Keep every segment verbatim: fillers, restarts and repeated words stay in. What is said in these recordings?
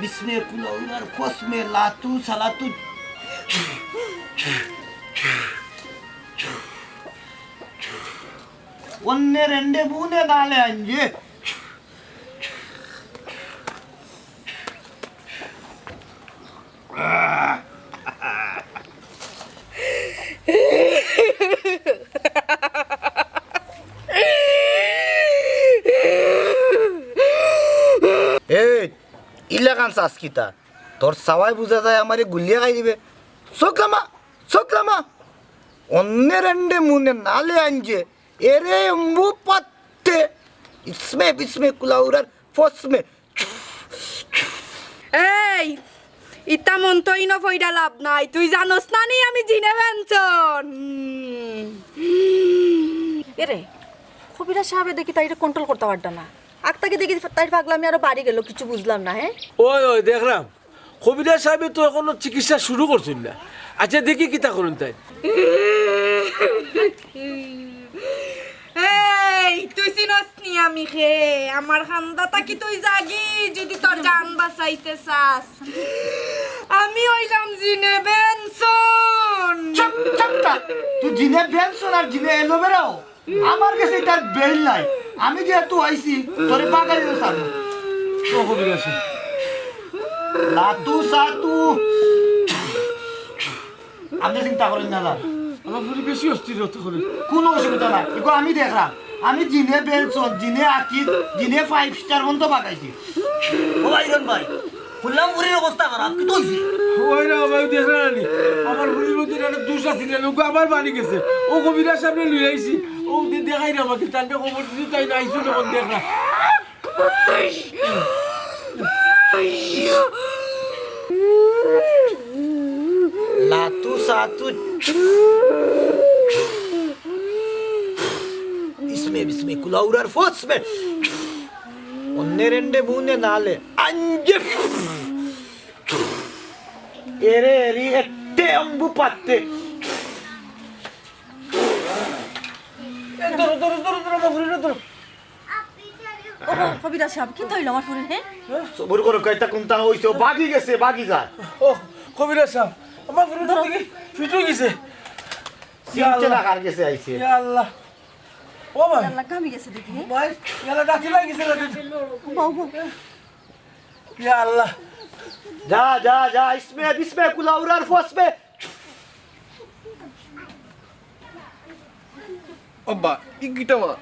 বিস্মে কুলাউরার ফসমে লাতু সালাতু। অন্যে রেন্ডে মুনে নালে আঞ্জে। এই, ইলাখান চাস কিতা? তোর চাওয়ায় বুঝা যায় আমারে গুলিয়া খাই দিবে। চোখ লামা, চোখ লামা। অন্যে রেন্ডে মুনে নালে আঞ্জে। এরে এম্বু পাত্তে। ইসমে বিসমে কুলাউরার ফসমে। এই, ইতা মন্ত্র ইনো ফইরা লাভ নাই। তুই জানোস না নি আমি জিনে বেনছন? এরে, কবিরাজ সাহেবে দেখি তাইরে control করতা পারতা না। আগ থাকি দেখি তাইর পাগলামি আরো বাড়ি গেল, কিছু বুঝলাম না, হ্যাঁ? ওই, ওই, দেখরাম। কবিরাজ সাহেবে তো এখনো চিকিৎসা শুরু করছইন না। আচ্ছা, দেখি কিতা করইন তাইন। এই, তুই চিনস নি আমি কে? আমার খান্দা থাকি তুই যাগি, যদি তোর জান বাঁচাইতে চাস। আমি অইলাম জিনে বেনছন। চুপ, চুপ থাক। তুই জিনে বেনছন আর জিনে অ্যালোভেরাও। আমার গেছে ইতার বেইল নাই। আমি যেহেতু আইছি, তোরে বাগাইও সামনে। ও কবিরাজ। লাতু সাতু। আপনে চিন্তা করইন না, যান। আমার ফুরি বেশি অস্থির অইতো করে। কুনু অসুবিধা নাই। ইগু আমি দেখরাম। আমি জিনে বেনছন, জিনে আকিদ, জিনে five star পর্যন্ত বাগাইছি। ও ভাই, ইরন ভাই, হুনলাম ফুরির অবস্থা খারাপ, কিতা অইছে? ওই রে ভাই, দেখরা না নি? আমার ফুরির মধ্যে একটা দুষ আছিল, লোক আবার বাড়ি গেছে। ও কবিরাজ সাহেবরে লই আইছি। ও দে-, দেখাই রে আমাকে, তাইনরে খবর দিছি, তাইন আইছইন অখন দেখরা। লাতু সাতু। ইসমে বিসমে কুলাউরার ফসমে। অন্যে রেন্ডে মুনে নালে আঞ্জে। এরে এরি এট্টে এম্বু পাত্তে। এ, ধরো, ধরো, ধরো, ধরো, আমার ফুরিরে ধরো। ওহো, কবিরাজ সাহেব, কিতা অইলো আমার ফুরির, হ্যাঁ? সবুর করো, কইতা কুনতা অইছে, ও বাগি গেছে, বাগি যা। ও, কবিরাজ সাহেব, আমার ফুরির তো দেখি ফিট অই গেছে। চিনতে না কার গেছে আইছে। ইয়া আল্লাহ। ও ভাই। আল্লাহ, ঘামি গেছে দেখি, হ্যাঁ? ভাই, ইয়ালা দাঁতি লাগি গেছে না, দাঁতি। বাবা। ইয়া আল্লাহ। যা, যা, যা, ইসমে, বিসমে, কুলাউরার ফসমে। আব্বা, ই কিতা বা?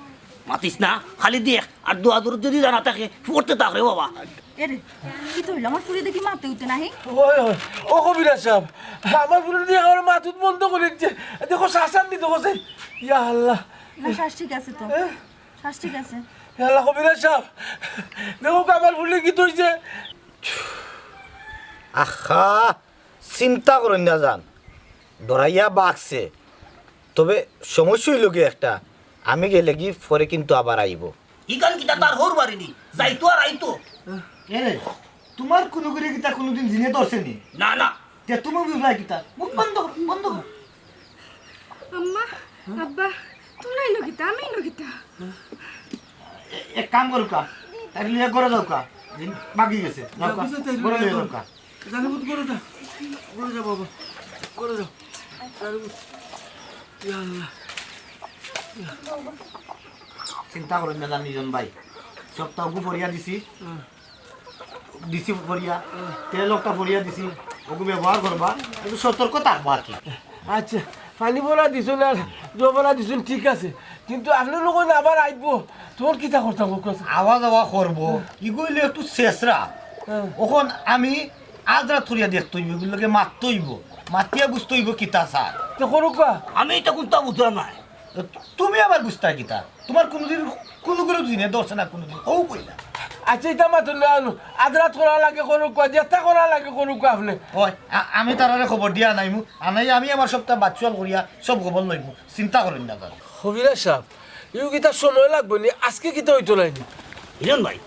মাতিস না, খালি দেখ, আর দোয়া দরুদ যদি জানা থাকে, পড়তে থাক রে বাবা। এরে, কিতা অইলো? আমার ফুরি দেখি মাতে উঠে নাহি। ওই, ওই, ও কবিরাজ সাহেব, আমার ফুরি দেখি আমার মাতুত বন্ধ করে দিচ্ছে। দেখো, শ্বাস আর নি দেখো, সেই। ইয়া আল্লাহ। না, শ্বাস ঠিক আছে তো। হ্যাঁ? শ্বাস ঠিক আছে। ইয়া আল্লাহ, কবিরাজ সাহেব, দেখো, আমার ফুরি কিতা অইছে? আহা, চিন্তা করইন না যান, ডরাইয়া বাগছে। তবে সমস্যা অইলো কি একটা, আমি গেলেগি পরে কিন্তু আবার আইবো। ইখান কিতা তার হউর বাড়ি নি? যাইতো আর আইতো। এরে, তুমার কুনুগুরে কিতা কুনুদিন জিনে ধরছে নি? না, না। তে তুমি বুঝলায় কিতা? মুখ বন্ধ কর, বন্ধ কর। আম্মা, আব্বা, তুমরা ইনো কিতা? আমি ইনো কিতা? এ-, এক কাম করুক্কা, তাইরে লইয়া ঘরো যাউক্কা, জিন বাগি গেছে, যাউক্কা, ঘরো লইয়া যাউক্কা। জানে বুঝ, ঘরো যা, ঘরো যা বাবা, ঘরো যা। জানে বুঝ। ইয়া আল্লাহ। চিন্তা করইন না, জান, নিজন ভাই, সবতা অগু ফড়িয়া দিছি। দিছি ফড়িয়া, তেল একটা ফড়িয়া দিছি, অগু ব্যবহার করবা, একটু সতর্ক থাকবা আর কি। আচ্ছা, পানি ফড়া দিছইন আর জল ফড়া দিছইন, ঠিক আছে, কিন্তু আপনে লোক আবার আইবো, তখন কিতা করতাম? আওয়া যাওয়া করবো, ইগু অইলে একটু শেষরা। হ্যাঁ। অখন আমি আজ রাত করিয়া দেখতে অইবো, ইগুর লগে মাততে অইবো, মাতিয়া বুঝতে অইবো কিতা চায়। তে করুক্কা। আমি ইতা কুনতা বুঝলাম না। তুমি আবার বুঝতায় কিতা? তুমার কুনুদিন কুনুগুরে জিনে ধরছে না কুনুদিন, অউ কইলা। আচ্ছা, ইতা মাতুন না, আনু। আধ রাত করা লাগে করুক্কা, যেতা করা লাগে করুক্কা আপনে। ওই, আ-, আমি তারারে খবর দিয়া আনাইমু, আনাই আমি আমার সবতা বাচ্চুয়াল করিয়া সব খবর লইমু, চিন্তা করইন না তারা। কবিরাজ সাব, ইউ কিতা সময় লাগবো নি? আজকে কিতা অইতো নায় নি? হিরন ভাই,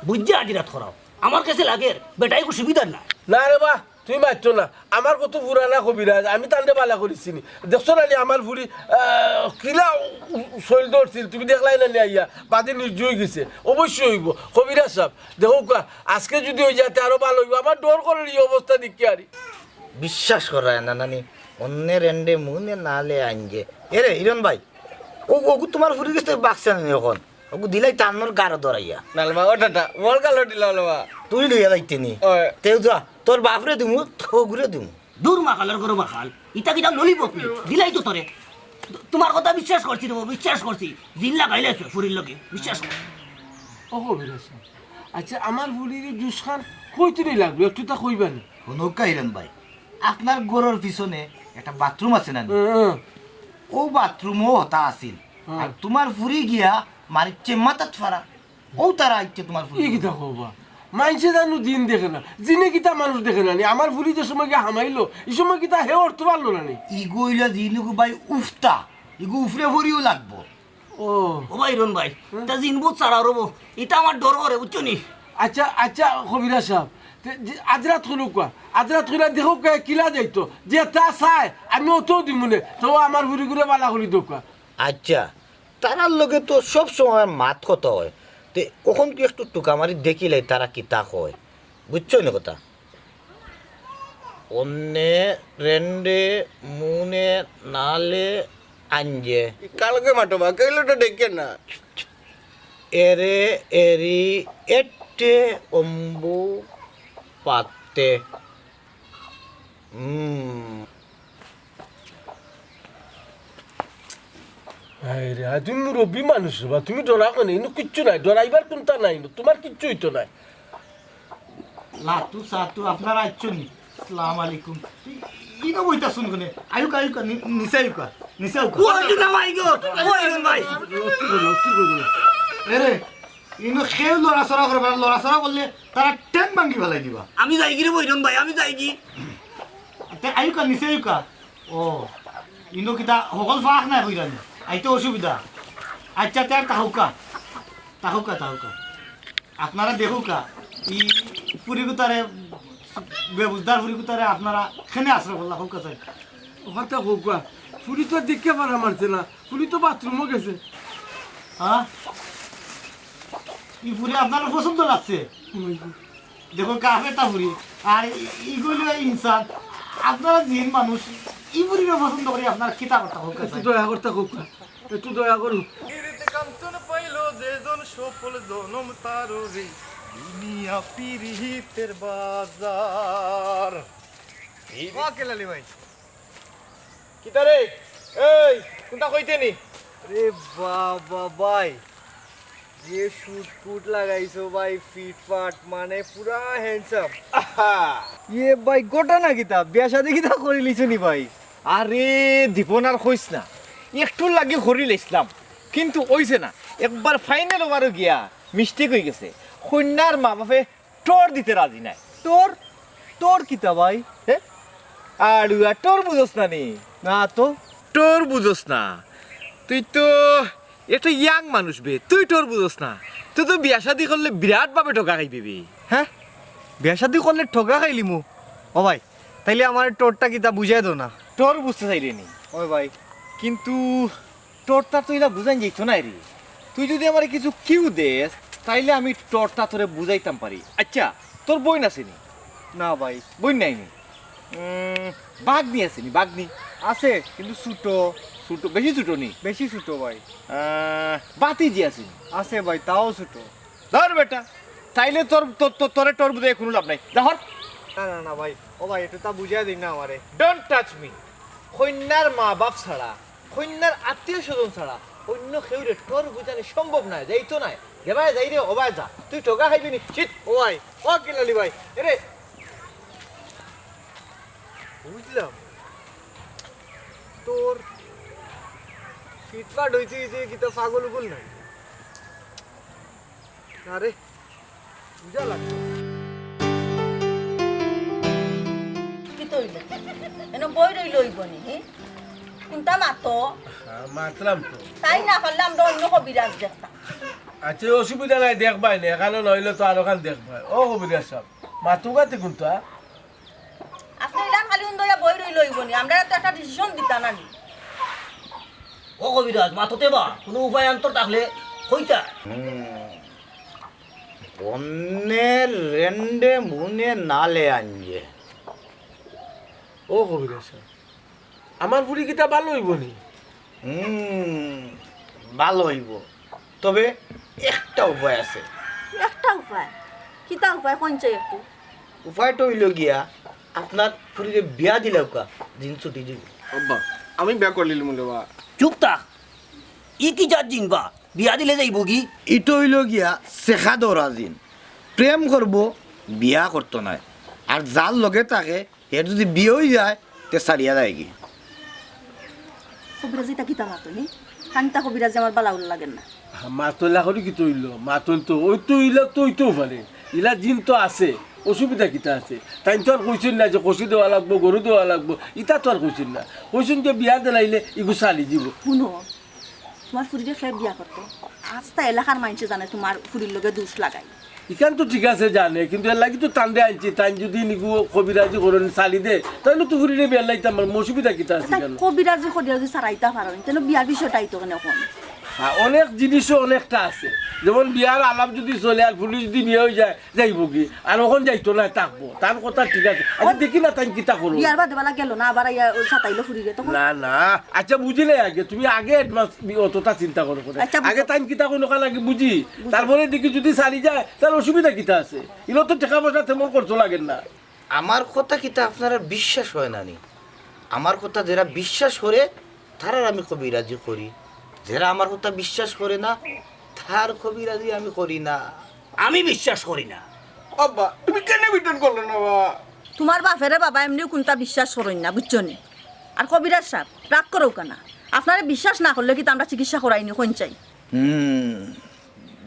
বুঝছি আধি রাত করাও, আমার গেছে লাগের, বেটায় ইগু সুবিধার নায়। না রে বা, তুমি মাতছো না, আমার কত পুরানা কবিরাজ, আমি তানরে বালা করি চিনি। দেখছো না নি আমার ফুরি, আহ, কিলা উ-, উ-, শৈল ধরছিল, তুমি দেখলায় না নি আইয়া, বাদে নির্জু অইগেছে, অবশ্যই অইবো। কবিরাজ সাব, দেখউক্কা, আজকে যুদি অই যায় তে আরো ভালা অইবো, আমার ডর করের ই অবস্থা দেখিয়া আরি। বিশ্বাস করায় না নানি, অন্যে রেন্ডে মুনে নালে আঞ্জে। এরে, হিরন ভাই, ও, ওগু তুমার ফুরির গেছ থাকি বাগছে না নি অখন? ওগু দিলাই তানর গারো ধরাইয়া। নালবা, ও টাটা, মোর গালো দিলা নালবা। তুই লইয়া যাইতে নি? ওই। তেউ যা, তোর বাফরে দিমু, তোগুরে দিমু। দূর মাকালর ঘরো মাকাল, ইতা কিতা ললিপপ নি? দিলাই তো তোরে। তুমার কথা বিশ্বাস করছি রে বাবা, বিশ্বাস করছি। জিন লাগাইলে আছে ফুরির লগে, বিশ্বাস কর। ও কবিরাজ সাব, আচ্ছা, আমার ফুরির জুসখান কই থনে লাগলো, একটু তা কইবা নি? হুনউক্কা হিরন ভাই, আপনার ঘরর পিছনে একটা বাথরুম আছে না নি? হুম, হুম। ও বাথরুমও হতা আছিল। হুম। আর তুমার ফুরি গিয়া মারিচ্ছে মাথাত ফাড়া। ও তারা আইচ্ছে তুমার ফুরি। ই কিতা কও বা? মাইনষে জানু জিন দেখে না, জিনে কিতা মানুষ দেখে না নি? আমার ফুরি যে সময় গিয়া হামাইলো, ই সময় কিতা হে অরতো পারলো না নি? ইগু অইলা জিন ইগু ভাই উফতা, ইগু উফরে ফুরিও লাগবো। ও। ও ভাই হিরন ভাই, হুম? তা জিন ভূত ছাড়া রবো, ইতা আমার ডর করে, বুঝছো নি? আচ্ছা, আচ্ছা, কবিরাজ সাব, তে যে আজরাত কইলউক্কা, আজরাত কইলা দেখউক্কা কিলা যাইতো, যেতা চায়, আমি অতাউ দিমুনে, তো আমার ফুরিগুরে বালা করি দেউক্কা। আচ্ছা, তারার লগে তো সব সময় মাত কথা অয়, তে অখন কি একটু টুকা মারি দেখিলাই তারা কিতা কয়, বুঝছো নি কথা? অন্যে রেন্ডে মুনে নালে আঞ্জে। কালকে মাতো বা, কেইলো তো দেখে না। এরে এরি এট্টে অম্বু পাত্তে। হুম। হায় রে, হায়, তুমি মুরব্বি মানুষ রে বা, তুমি ডরাও কেনে? ইনো কিচ্ছু নাই, ডরাইবার কুন্তা নাই, ইনো তুমার কিচ্ছু অইতো নায়। লাতু সাতু, আপনারা আইছো নি? আসসালামু আলাইকুম। ই-, ইনো বইতাছইন কেনে? আউক্কা, আউক্কা, নি-, নিচে আউক্কা, নিচে আউক্কা। ও, আইছো না ভাই গো? ও, আইছো ভাই। অস্থির করো না, অস্থির করো না। এরে, ইনো কেউ লড়াচড়া করবা না, লড়াচড়া করলে তারা ঠ্যাং ভাঙ্গি ফালাই দিবা। আমি যাইগি রে বৈরন ভাই, আমি যাইগি। তে আউক্কা, নিচে আউক্কা। ও, ইনো কিতা হকল ফাঁক নাই কইরানি? আইতে অসুবিধা। আচ্ছা, তে আর তাহউক্কা। তাহউক্কা, তাহউক্কা। আপনারা দেখউক্কা, ই ফুরিগুতারে, বেবুঝদার ফুরিগুতারে আপনারা কেনে আশ্রয় করলা, কউক্কা চাই। অখানতা কউক্কা, ফুরি তো দেখিয়া ফাড়া মারছে না, ফুরি তো বাথরুমো গেছে। হ্যাঁ? ই ফুরি আপনারার পছন্দ লাগছে? দেখো, কাফের তা ফুরি। আর ই-, ইগুলো ইনসান। আপনারা জিন মানুষ, ই ফুরিরে পছন্দ করি, আপনারা কিতা করতা কউক্কা চাই? একটু দয়া করতা কউক্কা। একটু দয়া করো। পীড়িত কাঞ্চন পাইল যে জন, সফল জনম তার রে, দুনিয়া পীড়িতের বাজার। ও কেলালি ভাই। কিতা রে? এই, কুনটা কইতে নি? রে বাবা ভাই, যে শুট কুট লাগাইছো ভাই, ফিটফাট, মানে পুরা handsome। আহা! ইয়ে ভাই, ঘটনা কিতা? বিয়া শাদি কিতা করিলিছো নি ভাই? আরে দীপন, আর কইস না, একটুর লাগি করিলাইছলাম, কিন্তু অইছে না। একবার final overও গিয়া mistake অইগেছে। কইন্যার মা বাপে টোর দিতে রাজি নায়। টোর? টোর কিতা ভাই? হে? আড়ুয়া, টোর বুঝস না নি? না তো। টোর বুঝস না? তুই তো একটা young মানুষ বে, তুই টোর বুঝস না? তুই তো বিয়া শাদি করলে বিরাট ভাবে ঠগা খাইবি বে। হে? বিয়া শাদি করলে ঠগা খাইলিমু? ও ভাই, তাইলে আমারে টোরটা কিতা বুঝাই দেও না। টোর বুঝতে চাইরে নি? ওই ভাই। কিন্তু টোরটা তো ইলা বুঝাইন যাইতো নায় রে। তুই যুদি আমারে কিছু clue দেস, তাইলে আমি টোরটা তোরে বুঝাইতাম পারি। আচ্ছা, তোর বইন আছে নি? না ভাই। বইন নাই নি? উম, বাগনি আছে নি? বাগনি? আছে, কিন্তু ছোট। ছোট, বেশি ছোট নি? বেশি ছোট ভাই। আহ, বাতিজি আছে নি? আছে ভাই, তাও ছোট। ধর বেটা, তাইলে তোর, তোর, তোর, তোরে টোর বুঝাই কুনু লাভ নাই। যা হর। না, না, না ভাই, ও ভাই, একটু তা বুঝাই দিন না আমারে। Don't touch me। কইন্যার মা বাপ ছাড়া, কইন্যার আত্মীয় স্বজন ছাড়া অইন্য কেউরে টোর বুঝানি সম্ভব নায়, যাইতো নায়। যেবায় যাইরে, ওবায় যা। তুই ঠগা খাইবি নি? ছিট। ও ভাই, ও কিলালি ভাই, এরে বুঝলাম, তোর ফিটফাট অইতে অইতে কিতা পাগল উগল নায়? না রে, বুঝা লাগতো। কিতা অইলো? এনো বই রইল অইব নি, হি? কুনটা মাতো? হ্যাঁ, মাতলাম তো। তাই না পারলে আমরা অইন্য কবিরাজ দেখতাম। আচ্ছা, অসুবিধা নাই, দেখবায় নে, এখানো নইলে তো আরোখান দেখবায়। ও কবিরাজ সাব, মাতুক্কা তে কুনটা? লইবো নি? আমরা তো একটা ডিসিশন দিতা না নি। ও কবিরাজ, মাততে বা, কুনু উপায় আন্তর থাকলে কইতা। বন্যে রেন্ডে মুনে নালে আঞ্জে। ও কবিরাজ সাব, আমার ফুরি কিতা ভালা অইবো নি? হুম, ভালা অইবো। তবে একটা উপায় আছে। একটা উপায়? কিতা উপায়? কইন চাই একটু। উপায়টা অইলো গিয়া, আপনার ফুরিরে বিয়া দিলাউক্কা, জিন ছুটি দিবো। আব্বা, আমি বিয়া করিলিমু রে বা। চুপ থাক। ই কি জাত জিন বা? বিয়া দিলে যাইবোগি? ইটা অইলো গিয়া ছেকা ধরা জিন। প্রেম করবো, বিয়া করতো নায়। আর যার লগে থাকে, হে যদি বিয়া অইযায়, তে ছাড়িয়া যায়গি। কবিরাজ ইতা কিতা মাতইন? খান্তা কবিরাজে আমার ভালা লাগের না। মাতইলা করি কিতা অইলো? মাতইন তো, অইতো ইলা তো অইতেউ পারে। ইলা জিন তো আছে, অসুবিধা কিতা আছে? তাইন তো আর কইছইন না যে কষি দেওয়া লাগবো, গরু দেওয়া লাগবো, ইতা তো আর কইছইন না। কইছইন যে বিয়া দিলাইলে ইগু ছাড়ি যিবো। হুনো, তুমার ফুরিরে কে বিয়া করতো? আস্তা এলাকার মাইনষে জানে তুমার ফুরির লগে দুষ লাগাই। ইখান তো ঠিক আছে জানে, কিন্তু এরলাগি তো তানরে আনছি, তাইন যদি ইগু কবিরাজি করইন ছাড়ি দে, তাইলে তো ফুরিরে বিয়া দিলাইতাম পারমু, অসুবিধা কিতা আছে? তাই কেনে? কবিরাজি করিয়া যদি ছাড়াইতা পারইন, তাইলে বিয়ার বিষয়টা আইতো কেনে অখন? হ্যাঁ, অনেক জিনিসও অনেকটা আছে, যেমন বিয়ার আলাপ যদি চলে আর ফুরি যদি বিয়া অইযায়, যাইবোগি, আর অখন যাইতো নায়, থাকবো, তান কথা ঠিক আছে। আচ্ছা, দেখি না তাইন কিতা করইন। বিয়ার বাদে বালা গেলো না, আবার আইয়া অউ সাতাইলো ফুরিরে তখন। না, না, আচ্ছা বুঝিলাই আগে, তুমি আগে অ্যাডভান্স অতটা চিন্তা করো করে। আচ্ছা, বুঝো। আগে তাইন কিতা কইন অখান আগে বুঝি, বুঝো। তারপরে দেখি যদি ছাড়ি যায়, তাইলে অসুবিধা কিতা আছে? ইনো তো টেকা পয়সা তেমন খরচ লাগের না। আমার কথা কিতা আপনারার বিশ্বাস অয় না নি? আমার কথা যেরা বিশ্বাস করে, তারার আমি কবিরাজি করি। যেরা আমার কথা বিশ্বাস করে না, তার কবিরাজি আমি করি না। আমি বিশ্বাস করি না। আব্বা, তুমি কেনে বিটন করলে না বা? তুমার বাপেরে বাবা এমনেউ কুনতা বিশ্বাস করইন না, বুঝছো নি? আর কবিরাজ সাব, রাগ করউক্কা না। আপনারে বিশ্বাস না করলে কিতা আমরা চিকিৎসা করাইনি, কইন চাই? হুম,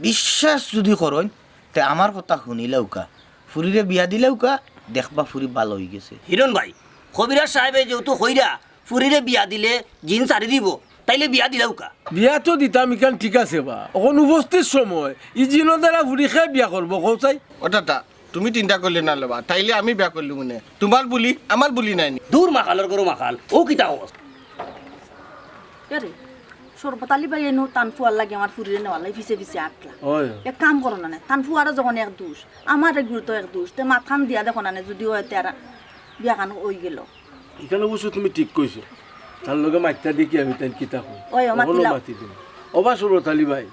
বিশ্বাস যদি করইন, তে আমার কথা হুনিলাউক্কা, ফুরিরে বিয়া দিলাউক্কা, দেখবা ফুরি ভালা অইগেছে। হিরন ভাই, কবিরাজ সাবে যেহেতু কইরা ফুরিরে বিয়া দিলে জিন ছাড়ি দিবো, তাইলে বিয়া দিলাউক্কা। বিয়া তো দিতাম, ইখান ঠিক আছে বা, অখন উপস্থিত সময়, ই জিনর দ্বারা ফুরি কে বিয়া করবো, কও চাই? ও দাদা, তুমি চিন্তা করলে না রে বা, তাইলে আমি বিয়া করলু মনে। তুমার বুলি, আমার বুলি নায় নি। দূর মাকালর ঘরো মাকাল, অউ কিতা কস? এরে, শরবত আলী ভাইয়ে নু তান ফুয়ার লাগি আমার ফুরিরে নেওয়ার লাগি পিছে পিছে আটলা। অয়। এক কাম করো না, তান ফুয়ারও যখন এক দুষ, আমার এগুর তো এক দুষ, তে মাতখান দিয়া দেখো না নে, যুদি অয় তে আর বিয়াখান অইগেলো। ইখান অবশ্য তুমি ঠিক কইছো। তার লগে মাততা দেখি আমি তাইন কিতা কই। অয়, অয়, অখনো মাতিলাও। মাতি দিমু। ও বা শরবত আলী ভাই,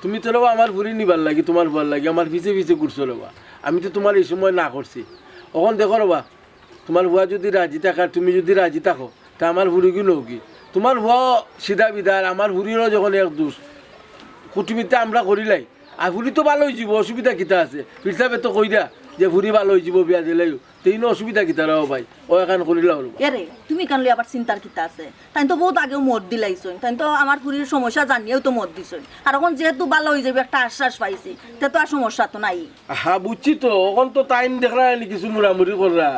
তুমি তো রে বা আমার ফুরি নিবার লাগি, তুমার ফুয়ার লাগি, আমার পিছে পিছে ঘুরছো রে বা। আমি তো তুমারে ই সময় না করছি। অখন দেখো রে বা, তুমার ফুয়া যুদি রাজি থাকে আর তুমি যুদি রাজি থাকো, তে আমার ফুরিগু নেওগি। তুমার ফুয়াও সিধা বিধা, আর আমার ফুরিরও যখন এক দুষ, কুটুমিতে আমরা করিলাই। আর ফুরি তো ভালা অইযিবো, অসুবিধা কিতা আছে? পীর সাবে তো কইরা যে ফুরি ভালা অইযিবো, বিয়া দিলাইও। তে ইনো অসুবিধা কিতা রে বা ভাই? অউ এখান করিলাও রে বা। এরে, তুমি ইখান লইয়া আবার চিন্তার কিতা আছে? তাইন তো বউত আগেউ মত দিলাইছইন। তাইন তো আমার ফুরির সমস্যা জানিয়াউ তো মত দিছইন। আর অখন যেহেতু ভালা অইযিবো, একটা আশ্বাস পাইছি, তে তো আর সমস্যা তো নাই। হ্যাঁ, বুঝছি তো। অখন তো তাইন দেখরা নি কিছু মুড়ামুড়ি কররা।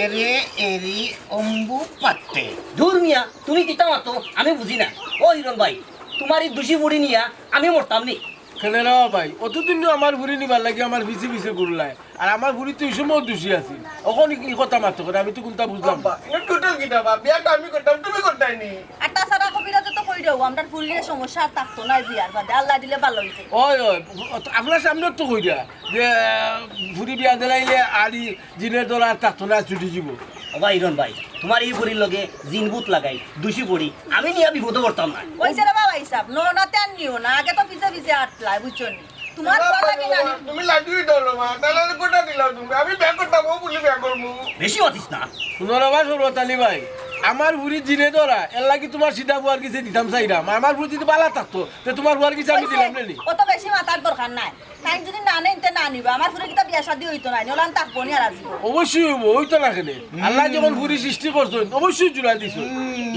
এরে, এরি, অম্বু পাত্তে। দূর মিয়া, তুমি কিতা মাতো? আমি বুঝি না। ও হিরন ভাই, তুমার ই দুষি ফুরি নিয়া আমি মরতাম নি। কেনে রে বা ভাই, অতদিন তো আমার ফুরি নিবার লাগি আমার পিছে পিছে ঘুরলায়। আর আমার ফুরি তো ই সময় দুষি আছিল। অখন ই কথা মাতো কেনে, আমি তো কুনতা বুঝলাম না। আব্বা, ইনো টোটাল কিতা বা? বিয়া তো আমি করতাম, তুমি করতায় নি। আর তাছাড়া কবিরাজে তো কইরাউ, আমরার ফুরির সমস্যা আর থাকতো নায় বিয়ার বাদে, আল্লায় দিলে ভালা অইছে। অয়, অয়, আপনার সামনে তো কইরা যে, আহ, ফুরি বিয়া দিলাইলে আর ই জিনের ধরা আর থাকতো নায়, ছুটি যিবো। ও ভাই হিরন ভাই, তুমার ই ফুরির লগে জিন ভূত লাগাই, দুষি ফুরি, আমি নিয়া বিপদো পড়তাম না। অইছে রে বা ভাইসাব, ননাতে আর নিও না, আগে তো পিছে পিছে আটলায়, বুঝছো নি? তুমার ফুয়া লাগে না নি? তুমি লাঠি ধরো মা, তাহলে আমি কোটা দিলাও তুমি। আমি বিয়া করতাম, অউ বুলি বিয়া করমু। বেশি মাতিস না। হুনো রে বা শরবত আলী ভাই, আমার ফুরি জিনে ধরা, এরলাগি তুমার সিধা ফুয়ার গেছে দিতাম চাইরাম। আমার ফুরি যুদি ভালা থাকতো, তে তুমার ফুয়ার গেছে আমি অইছে, দিলাম নে নি। অত বেশি মাতার দরকার নাই। তাইন যুদি না নেইন, তে না নিবা। আমার ফুরির কিতা বিয়া শাদি অইতো নায় নি, অলান থাকবো নি আর আজিবো। অবশ্যই অইবো, অইতো না কেনে? আল্লায় যখন ফুরি সৃষ্টি করছইন, অবশ্যই জুড়া দিছইন।